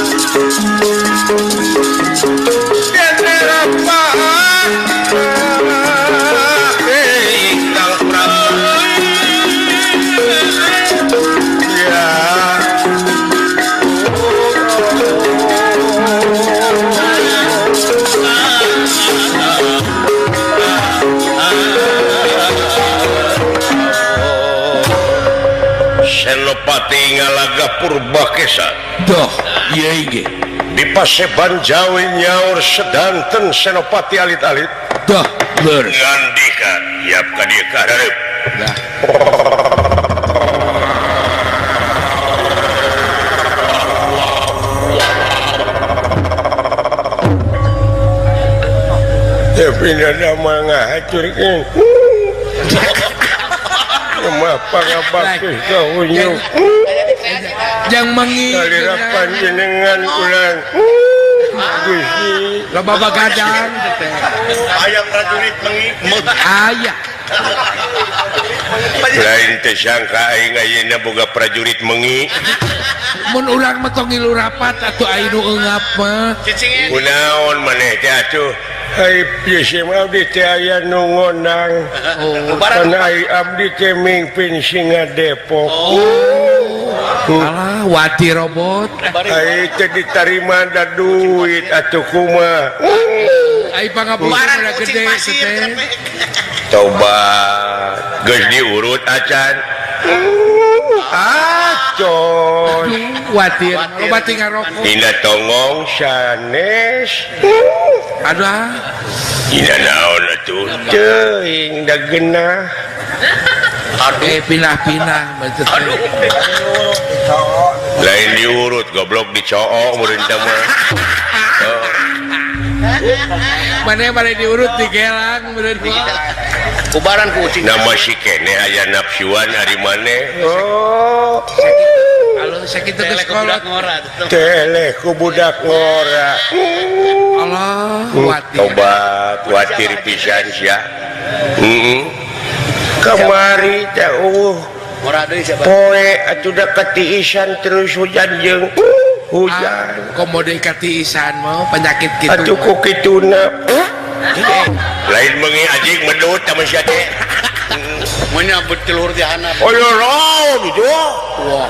Senopati ngalaga Purbakesa. Doh, ieu ge. Di Paseban Jawi nyaur sedanten Senopati alit-alit. Doh, leres. Ngandika yap ka dieu ka hareup. Dah. Tapi nada mah ngahacurkeun. Mah pangabakti ka unyu. Jang mengi salira panjenengan ulang. Gusti loba bagadang teh. Hayang prajurit mengi. Aya. Lain teh sangka aing ayeuna boga prajurit mengi. Mun urang mah tong ngilu rapat atuh aya nu eungap mah. Kunaon maneh teh atuh? Ai pieu abdi teh aya nu ngondang. Kana ai abdi teh mingpin Singa Depok. Alah wati robot. Ai teh ditarima da duit atuh kumaha. Ai pangaburan gede teh. Tobat geus diurut acan. Acon. Watir, loba tinggal rokok. Dina tongong sanes. Aduh. Dina naon atuh? Teuing da geunah. Aduh, pindah-pindah aduh. Lain diurut goblok dicook meureun teh mah. Mana mana diurut digelang meureun. Kubaran ku ucing. Nama si kene aya nafsuan ari maneh. Oh. Halo, sakitu geus kolot. Teleh ku budak ngora. Allah, watir. Tobat, watir pisan sia. Heeh. Kamari teh eueuh. Ngora deui siapa? Poe atuh da katiisan terus hujan jeung hujan. Komo deui katiisan mah penyakit kitu. Atuh ku kituna. Lain mengi anjing medut sama sia teh. Menyambut telur di handap. Oh lho, gitu. Wah.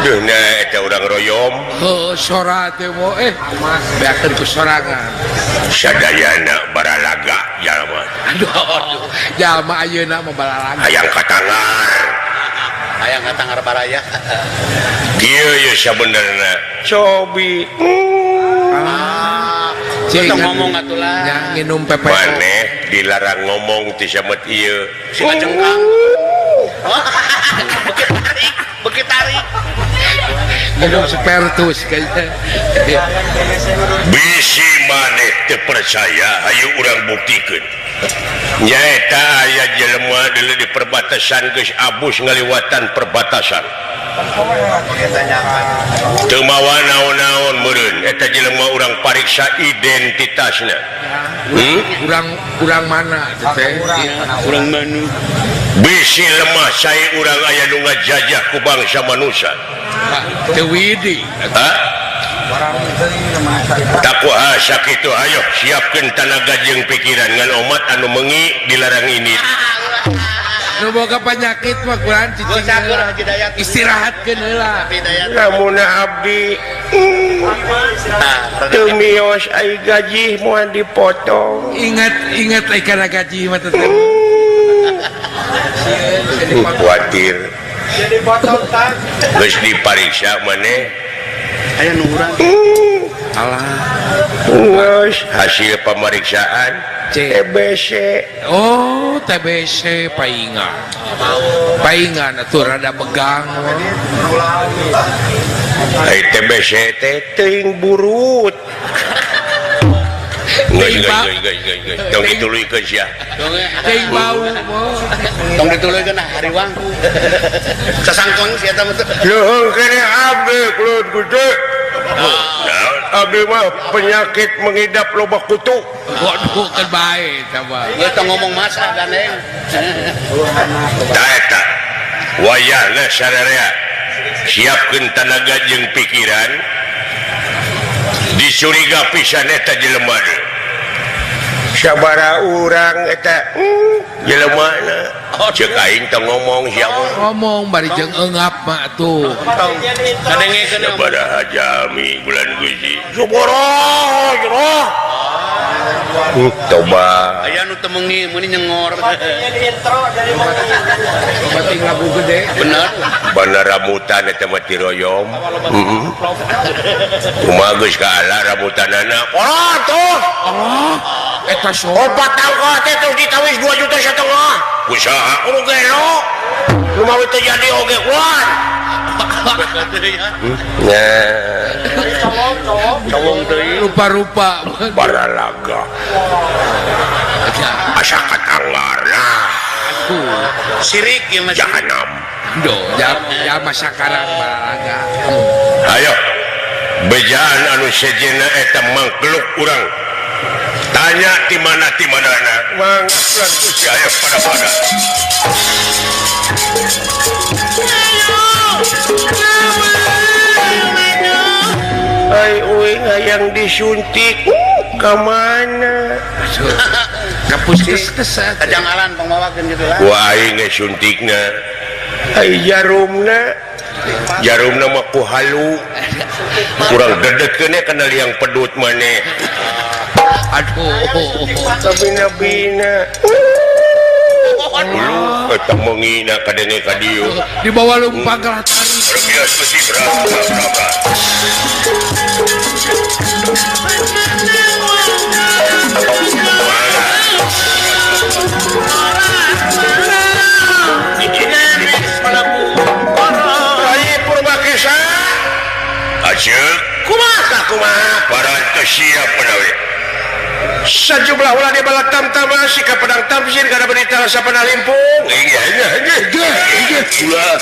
Duh na eta urang royom. Heuh, sora teh mo mas beakeun ku sorangan. Sadayana baralaga jalma. Aduh, aduh. Jalma ayeuna mah baralaga. Hayang katangar. Hayang katangar baraya. Kieu ye sabenerna. Cobi. Kita ngomong atulah. Ya nginum PPO. Maneh dilarang ngomong ti samet ieu. Si ngajengkang. Beki tarik, beki tarik. Minum spertus kayaknya. Bisi maneh teu percaya hayu urang buktikeun. Nyaeta aya jelema deuleu di perbatasan geus abus ngaliwatan perbatasan. Teu mawa naon-naon meureun eta jelema urang pariksa identitasna. Urang mana teh? Urang manu. Bisi lemah sae urang aya nu ngajajah ku bangsa manusia. Teu widi. Hah? Takwa sakitu ayo siapkeun tanaga jeung pikiran ngan omat anu mengi dilarang ini. Nu boga penyakit mah kurang cicing istirahatkeun heula. Lamun abdi teu mios ai gaji moal dipotong. Ingat ingat ai kana gaji mah teh. Kuatir. Geus dipariksa maneh. Aya nu urang. Alah. Geus hasil pemeriksaan TBC. Oh, TBC paingan. Paingan atuh rada begang. Ai TBC teh teuing burut. Geus. Tong dituluykeun sia. Teuing bau. Tong dituluykeun ah hariwang. Sasangkong sia eta mah. Luhung kene abdi kulut gede. Abdi mah penyakit mengidap loba kutu. Waduh kan bae eta mah. Ieu tong ngomong masa gandeng. Tah eta. Wayahna sararea. Siapkeun tanaga jeung pikiran. Dicuriga pisan eta jelema. Sabara urang eta jelemana. Ceuk aing teh ngomong siapa? Ngomong bari jeung eungap mah atuh. Kadengekeun sabaraha jami bulan Gusti. Suboro, roh. Toba. Aya nu teu meungi meuni nyengor. Bating lagu gede. Bener. Bener rambutan eta mah tiroyom. Heeh. Kumaha geus kaala rambutanana? Kolot tuh. Oh, eta opat tangkal teh terus ditawis 2,5 juta. Usaha kudu gelo. Kumaha teu jadi oge kuat. Nah. Cowong teuing rupa-rupa baralaga. Asa katanggarna. Sirik ieu mah jahanam. Do, ya masakarang baralaga. Ayo. Bejaan anu sejenna eta mangkluk urang. Tanya di mana di manana. Mang Gusti aya pada-pada. Ai uing hayang disuntik ka mana? Ka puskesmas kajangalan pangmawakeun kitu lah. Ku aing ge suntikna. Ai jarumna. Jarumna mah ku halu. Kurang dedetkeun kana liang pedut maneh. Aduh. Kabina-bina. Lu eta mengina kadenge ka dieu. Dibawa lumpang ka tarik. Bias besi berapa. Rai Purwakesa. Aceuk kumaha kumaha parantos siap padawe. Sejumlah ulah di balak tamtama sikap pedang tamsir kada berita rasa pernah limpung. Iya iya iya iya. Ulah.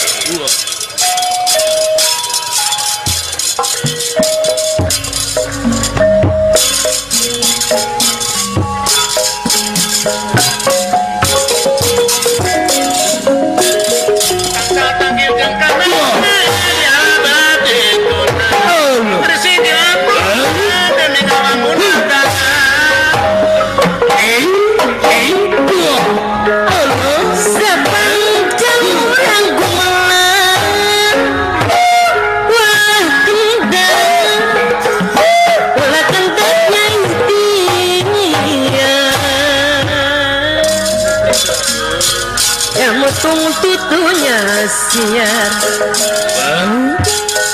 Siar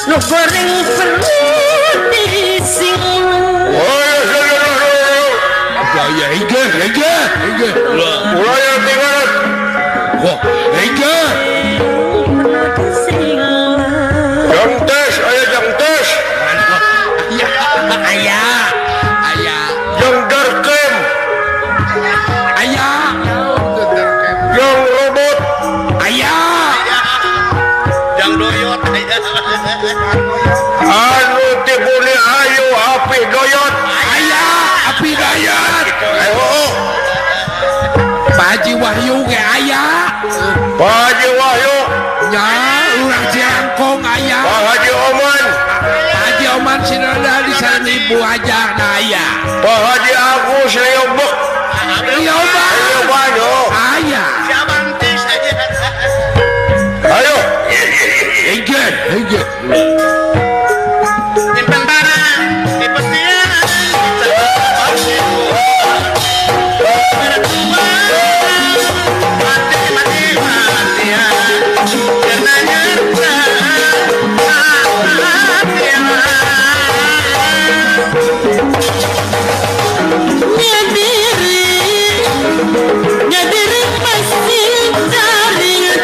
nu goreng perlu dising. Ya ige ige ige. Ulah yang tinggal. Wah, ige. Jangtes, aya jangtes. Aya, aya. Jang darkem. Aya. Jang robot. Aya. Doyot anu tibuli ayu api doyot aya api doyot. Pak Haji Wahyu ge aya. Pak Haji Wahyu nya urang Ciangkong aya. Pak Haji Oman. Pak Haji Oman sinada di sana ibu aja na aya. Pak Haji Agus Leobek. Leobek aya. Siabantis aja. Ayo. Ege, ege. Nyimpen barang di pesian. Mati mati matian. Nyadiri masih dari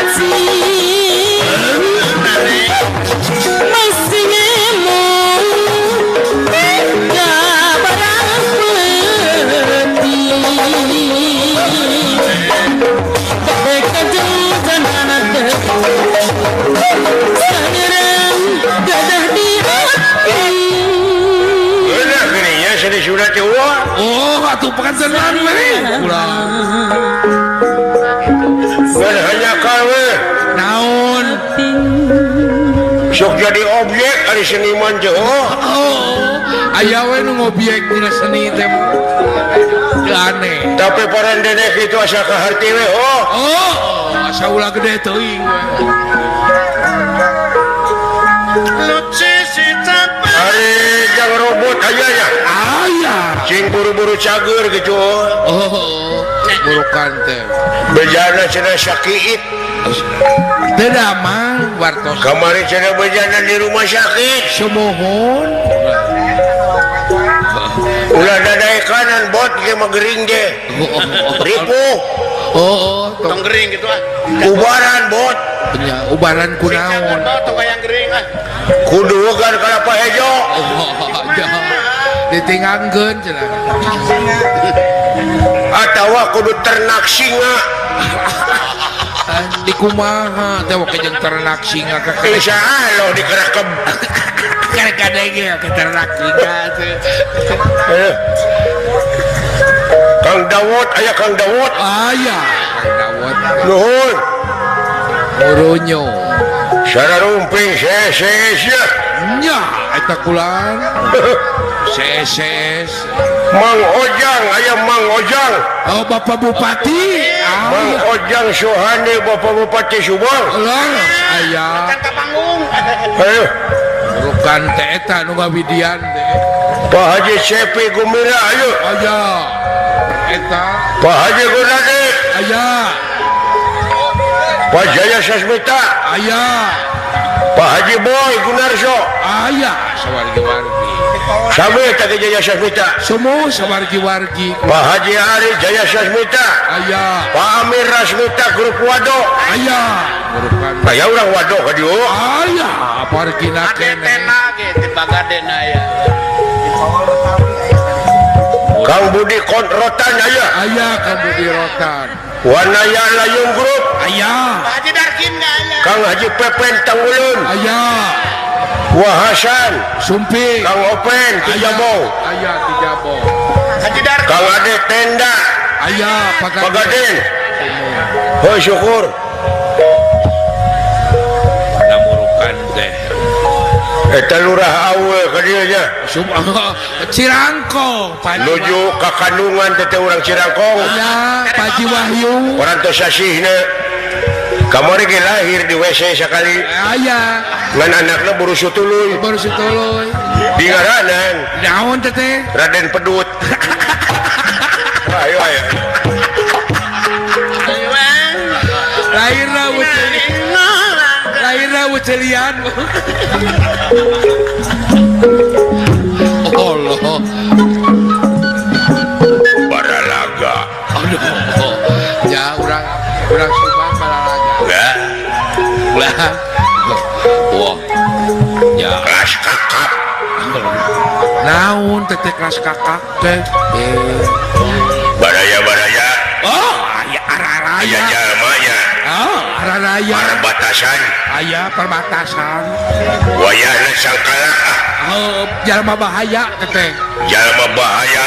masih ngemu barang peti Sudah tua. Oh, atuh pengantenan we. Ulah. Ngan hanya kawe. Naon? Sok jadi objek ari seniman teh. Oh, aya we nu ngobyek dina seni teh. Aneh. Tapi parandene kitu asa kaharti we. Oh. Oh, asa ulah gede teuing we. Ari jang robot aya nya. Aya. Cing buru-buru cager gitu. Oh, burukan teh. Bejana cenah sakiit. Teu damang wartos. Kamari cenah bejana di rumah sakit. Sumuhun. Ulah dadaekanan bot ge mah gering ge. Ripuh. Oh, tong gering gitu ah. Ubaran bot. Nya ubaran kunaon? Tong hayang gering ah. Kudu kan kalapa hejo. Ditingangkeun cenah. Atawa kudu ternak singa. Di kumaha teh we jeung ternak singa ka insyaallah dikerakep. Karek kadenge ke ternak singa teh. Kang Dawud aya Kang Dawud. Aya Kang Dawud. Nuhun. Murunyo. Sararumping seses nya. Nya eta kulan. Seses. Mang Ojang aya Mang Ojang. Oh Bapak Bupati. Mang Ojang Sohani Bapak Bupati Subang. Leres aya. Macan ka panggung. Ayo. Bukan teh eta nu ngawidian teh. Pak Haji Cepi Gumira ayo. Aya. Eta. Pak Haji Gunadi. Aya. Pak Jaya Sasmita. Aya. Pak Haji Boy Gunarso. Aya sawargi-wargi. Sami teh Jaya Sasmita. Semua sawargi-wargi. Pak Haji Ari Jaya Sasmita. Aya. Pak Amir Rasmita grup Wado. Aya. Aya urang Wado ka dieu. Aya, parkina keneh. Adetena ge teh bagadena aya. Kang Budi Rotan aya. Aya Kang Budi Rotan. Wanaya Layung Grup. Aya. Pak Haji Darkin aya. Kang Haji Pepen Tanggulun. Aya. Wahasan Sumping. Kang Open Tijabo. Aya Tijabo. Haji Darkin. Kang Ade Tenda. Aya Pagaden. Hoi syukur. Namurukan teh. Eta lurah awe ka dieu nya. Cirangkong nuju ka kandungan teh urang Cirangkong. Aya Pak Haji Wahyu. Urang teh sasihna. Kamari ge lahir di WC sakali. Aya. Ngan anakna buru sutuluy. Buru sutuluy. Di ngaranan. Naon teh teh? Raden Pedut. Ayo ayo. Lahirna lahirna wucelian. Allah. Baralaga. Aduh. Ya urang urang Subang baralaga. Enggak. Ulah. Wah. Ya. Kelas kakap. Naon teh kelas kakak teh? Baraya-baraya. Oh, aya araraya. Aya jalmanya. Oh, araraya. Perbatasan. Aya perbatasan. Wayahna sangkala. Oh, jalma bahaya teh. Jalma bahaya.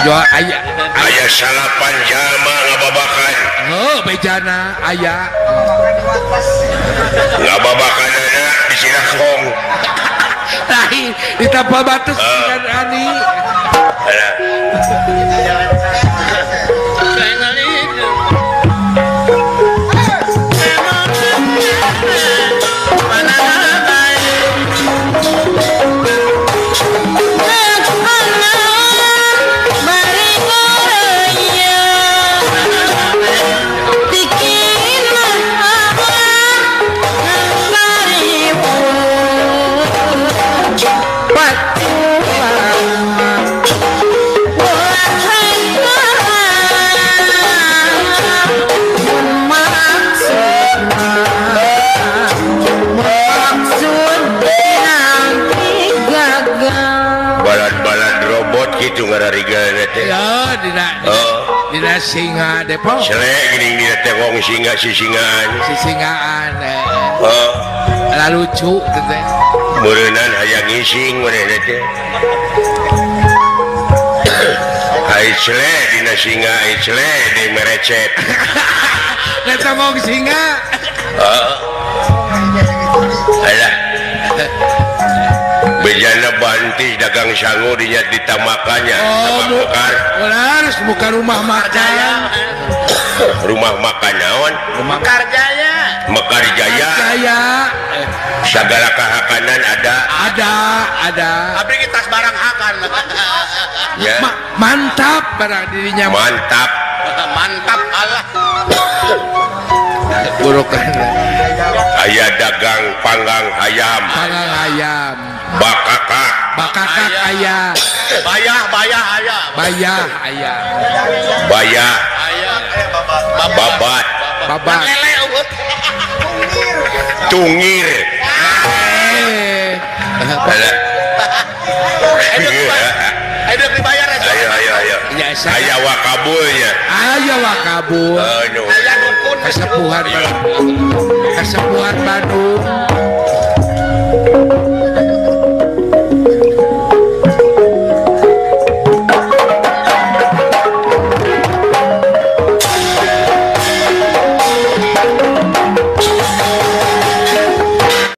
Yo aya aya salapan jalma ngababakan. Oh, bejana aya. Ngababakanana di Cirangkong. Lain di tapal batas dengan ani. Gitu ngarariga teh. Ya, dina singa Depok. Selek geuning dina teh wong singa sisingaan. Sisingaan. Oh. Lalucu teh. Meureunnan hayang ngising manehna teh. Ai selek dina singa, ai selek di merecet. Eta wong singa. Heeh. Alah. Bejana bantis dagang sangu dinya ditamakannya. Oh, harus buka rumah makan. Rumah makan naon? Mekar Jaya. Mekar Jaya. Jaya. Segala kahakanan ada. Ada, ada. Abdi kita barang hakan. Ya. Mantap barang dirinya. Mantap. Mantap Allah. Burukan. Aya dagang panggang ayam. Panggang ayam. Bakakak. Bakakak ayah. Bayah, bayah ayah. Bayah ayah. Bayah. Babat. Babat. Tungir. Ayo dibayar aja. Ayo ayo ayo. Aya wakabulnya. Aya wakabul. Aya dukun. Kasepuhan. Kasepuhan Bandung.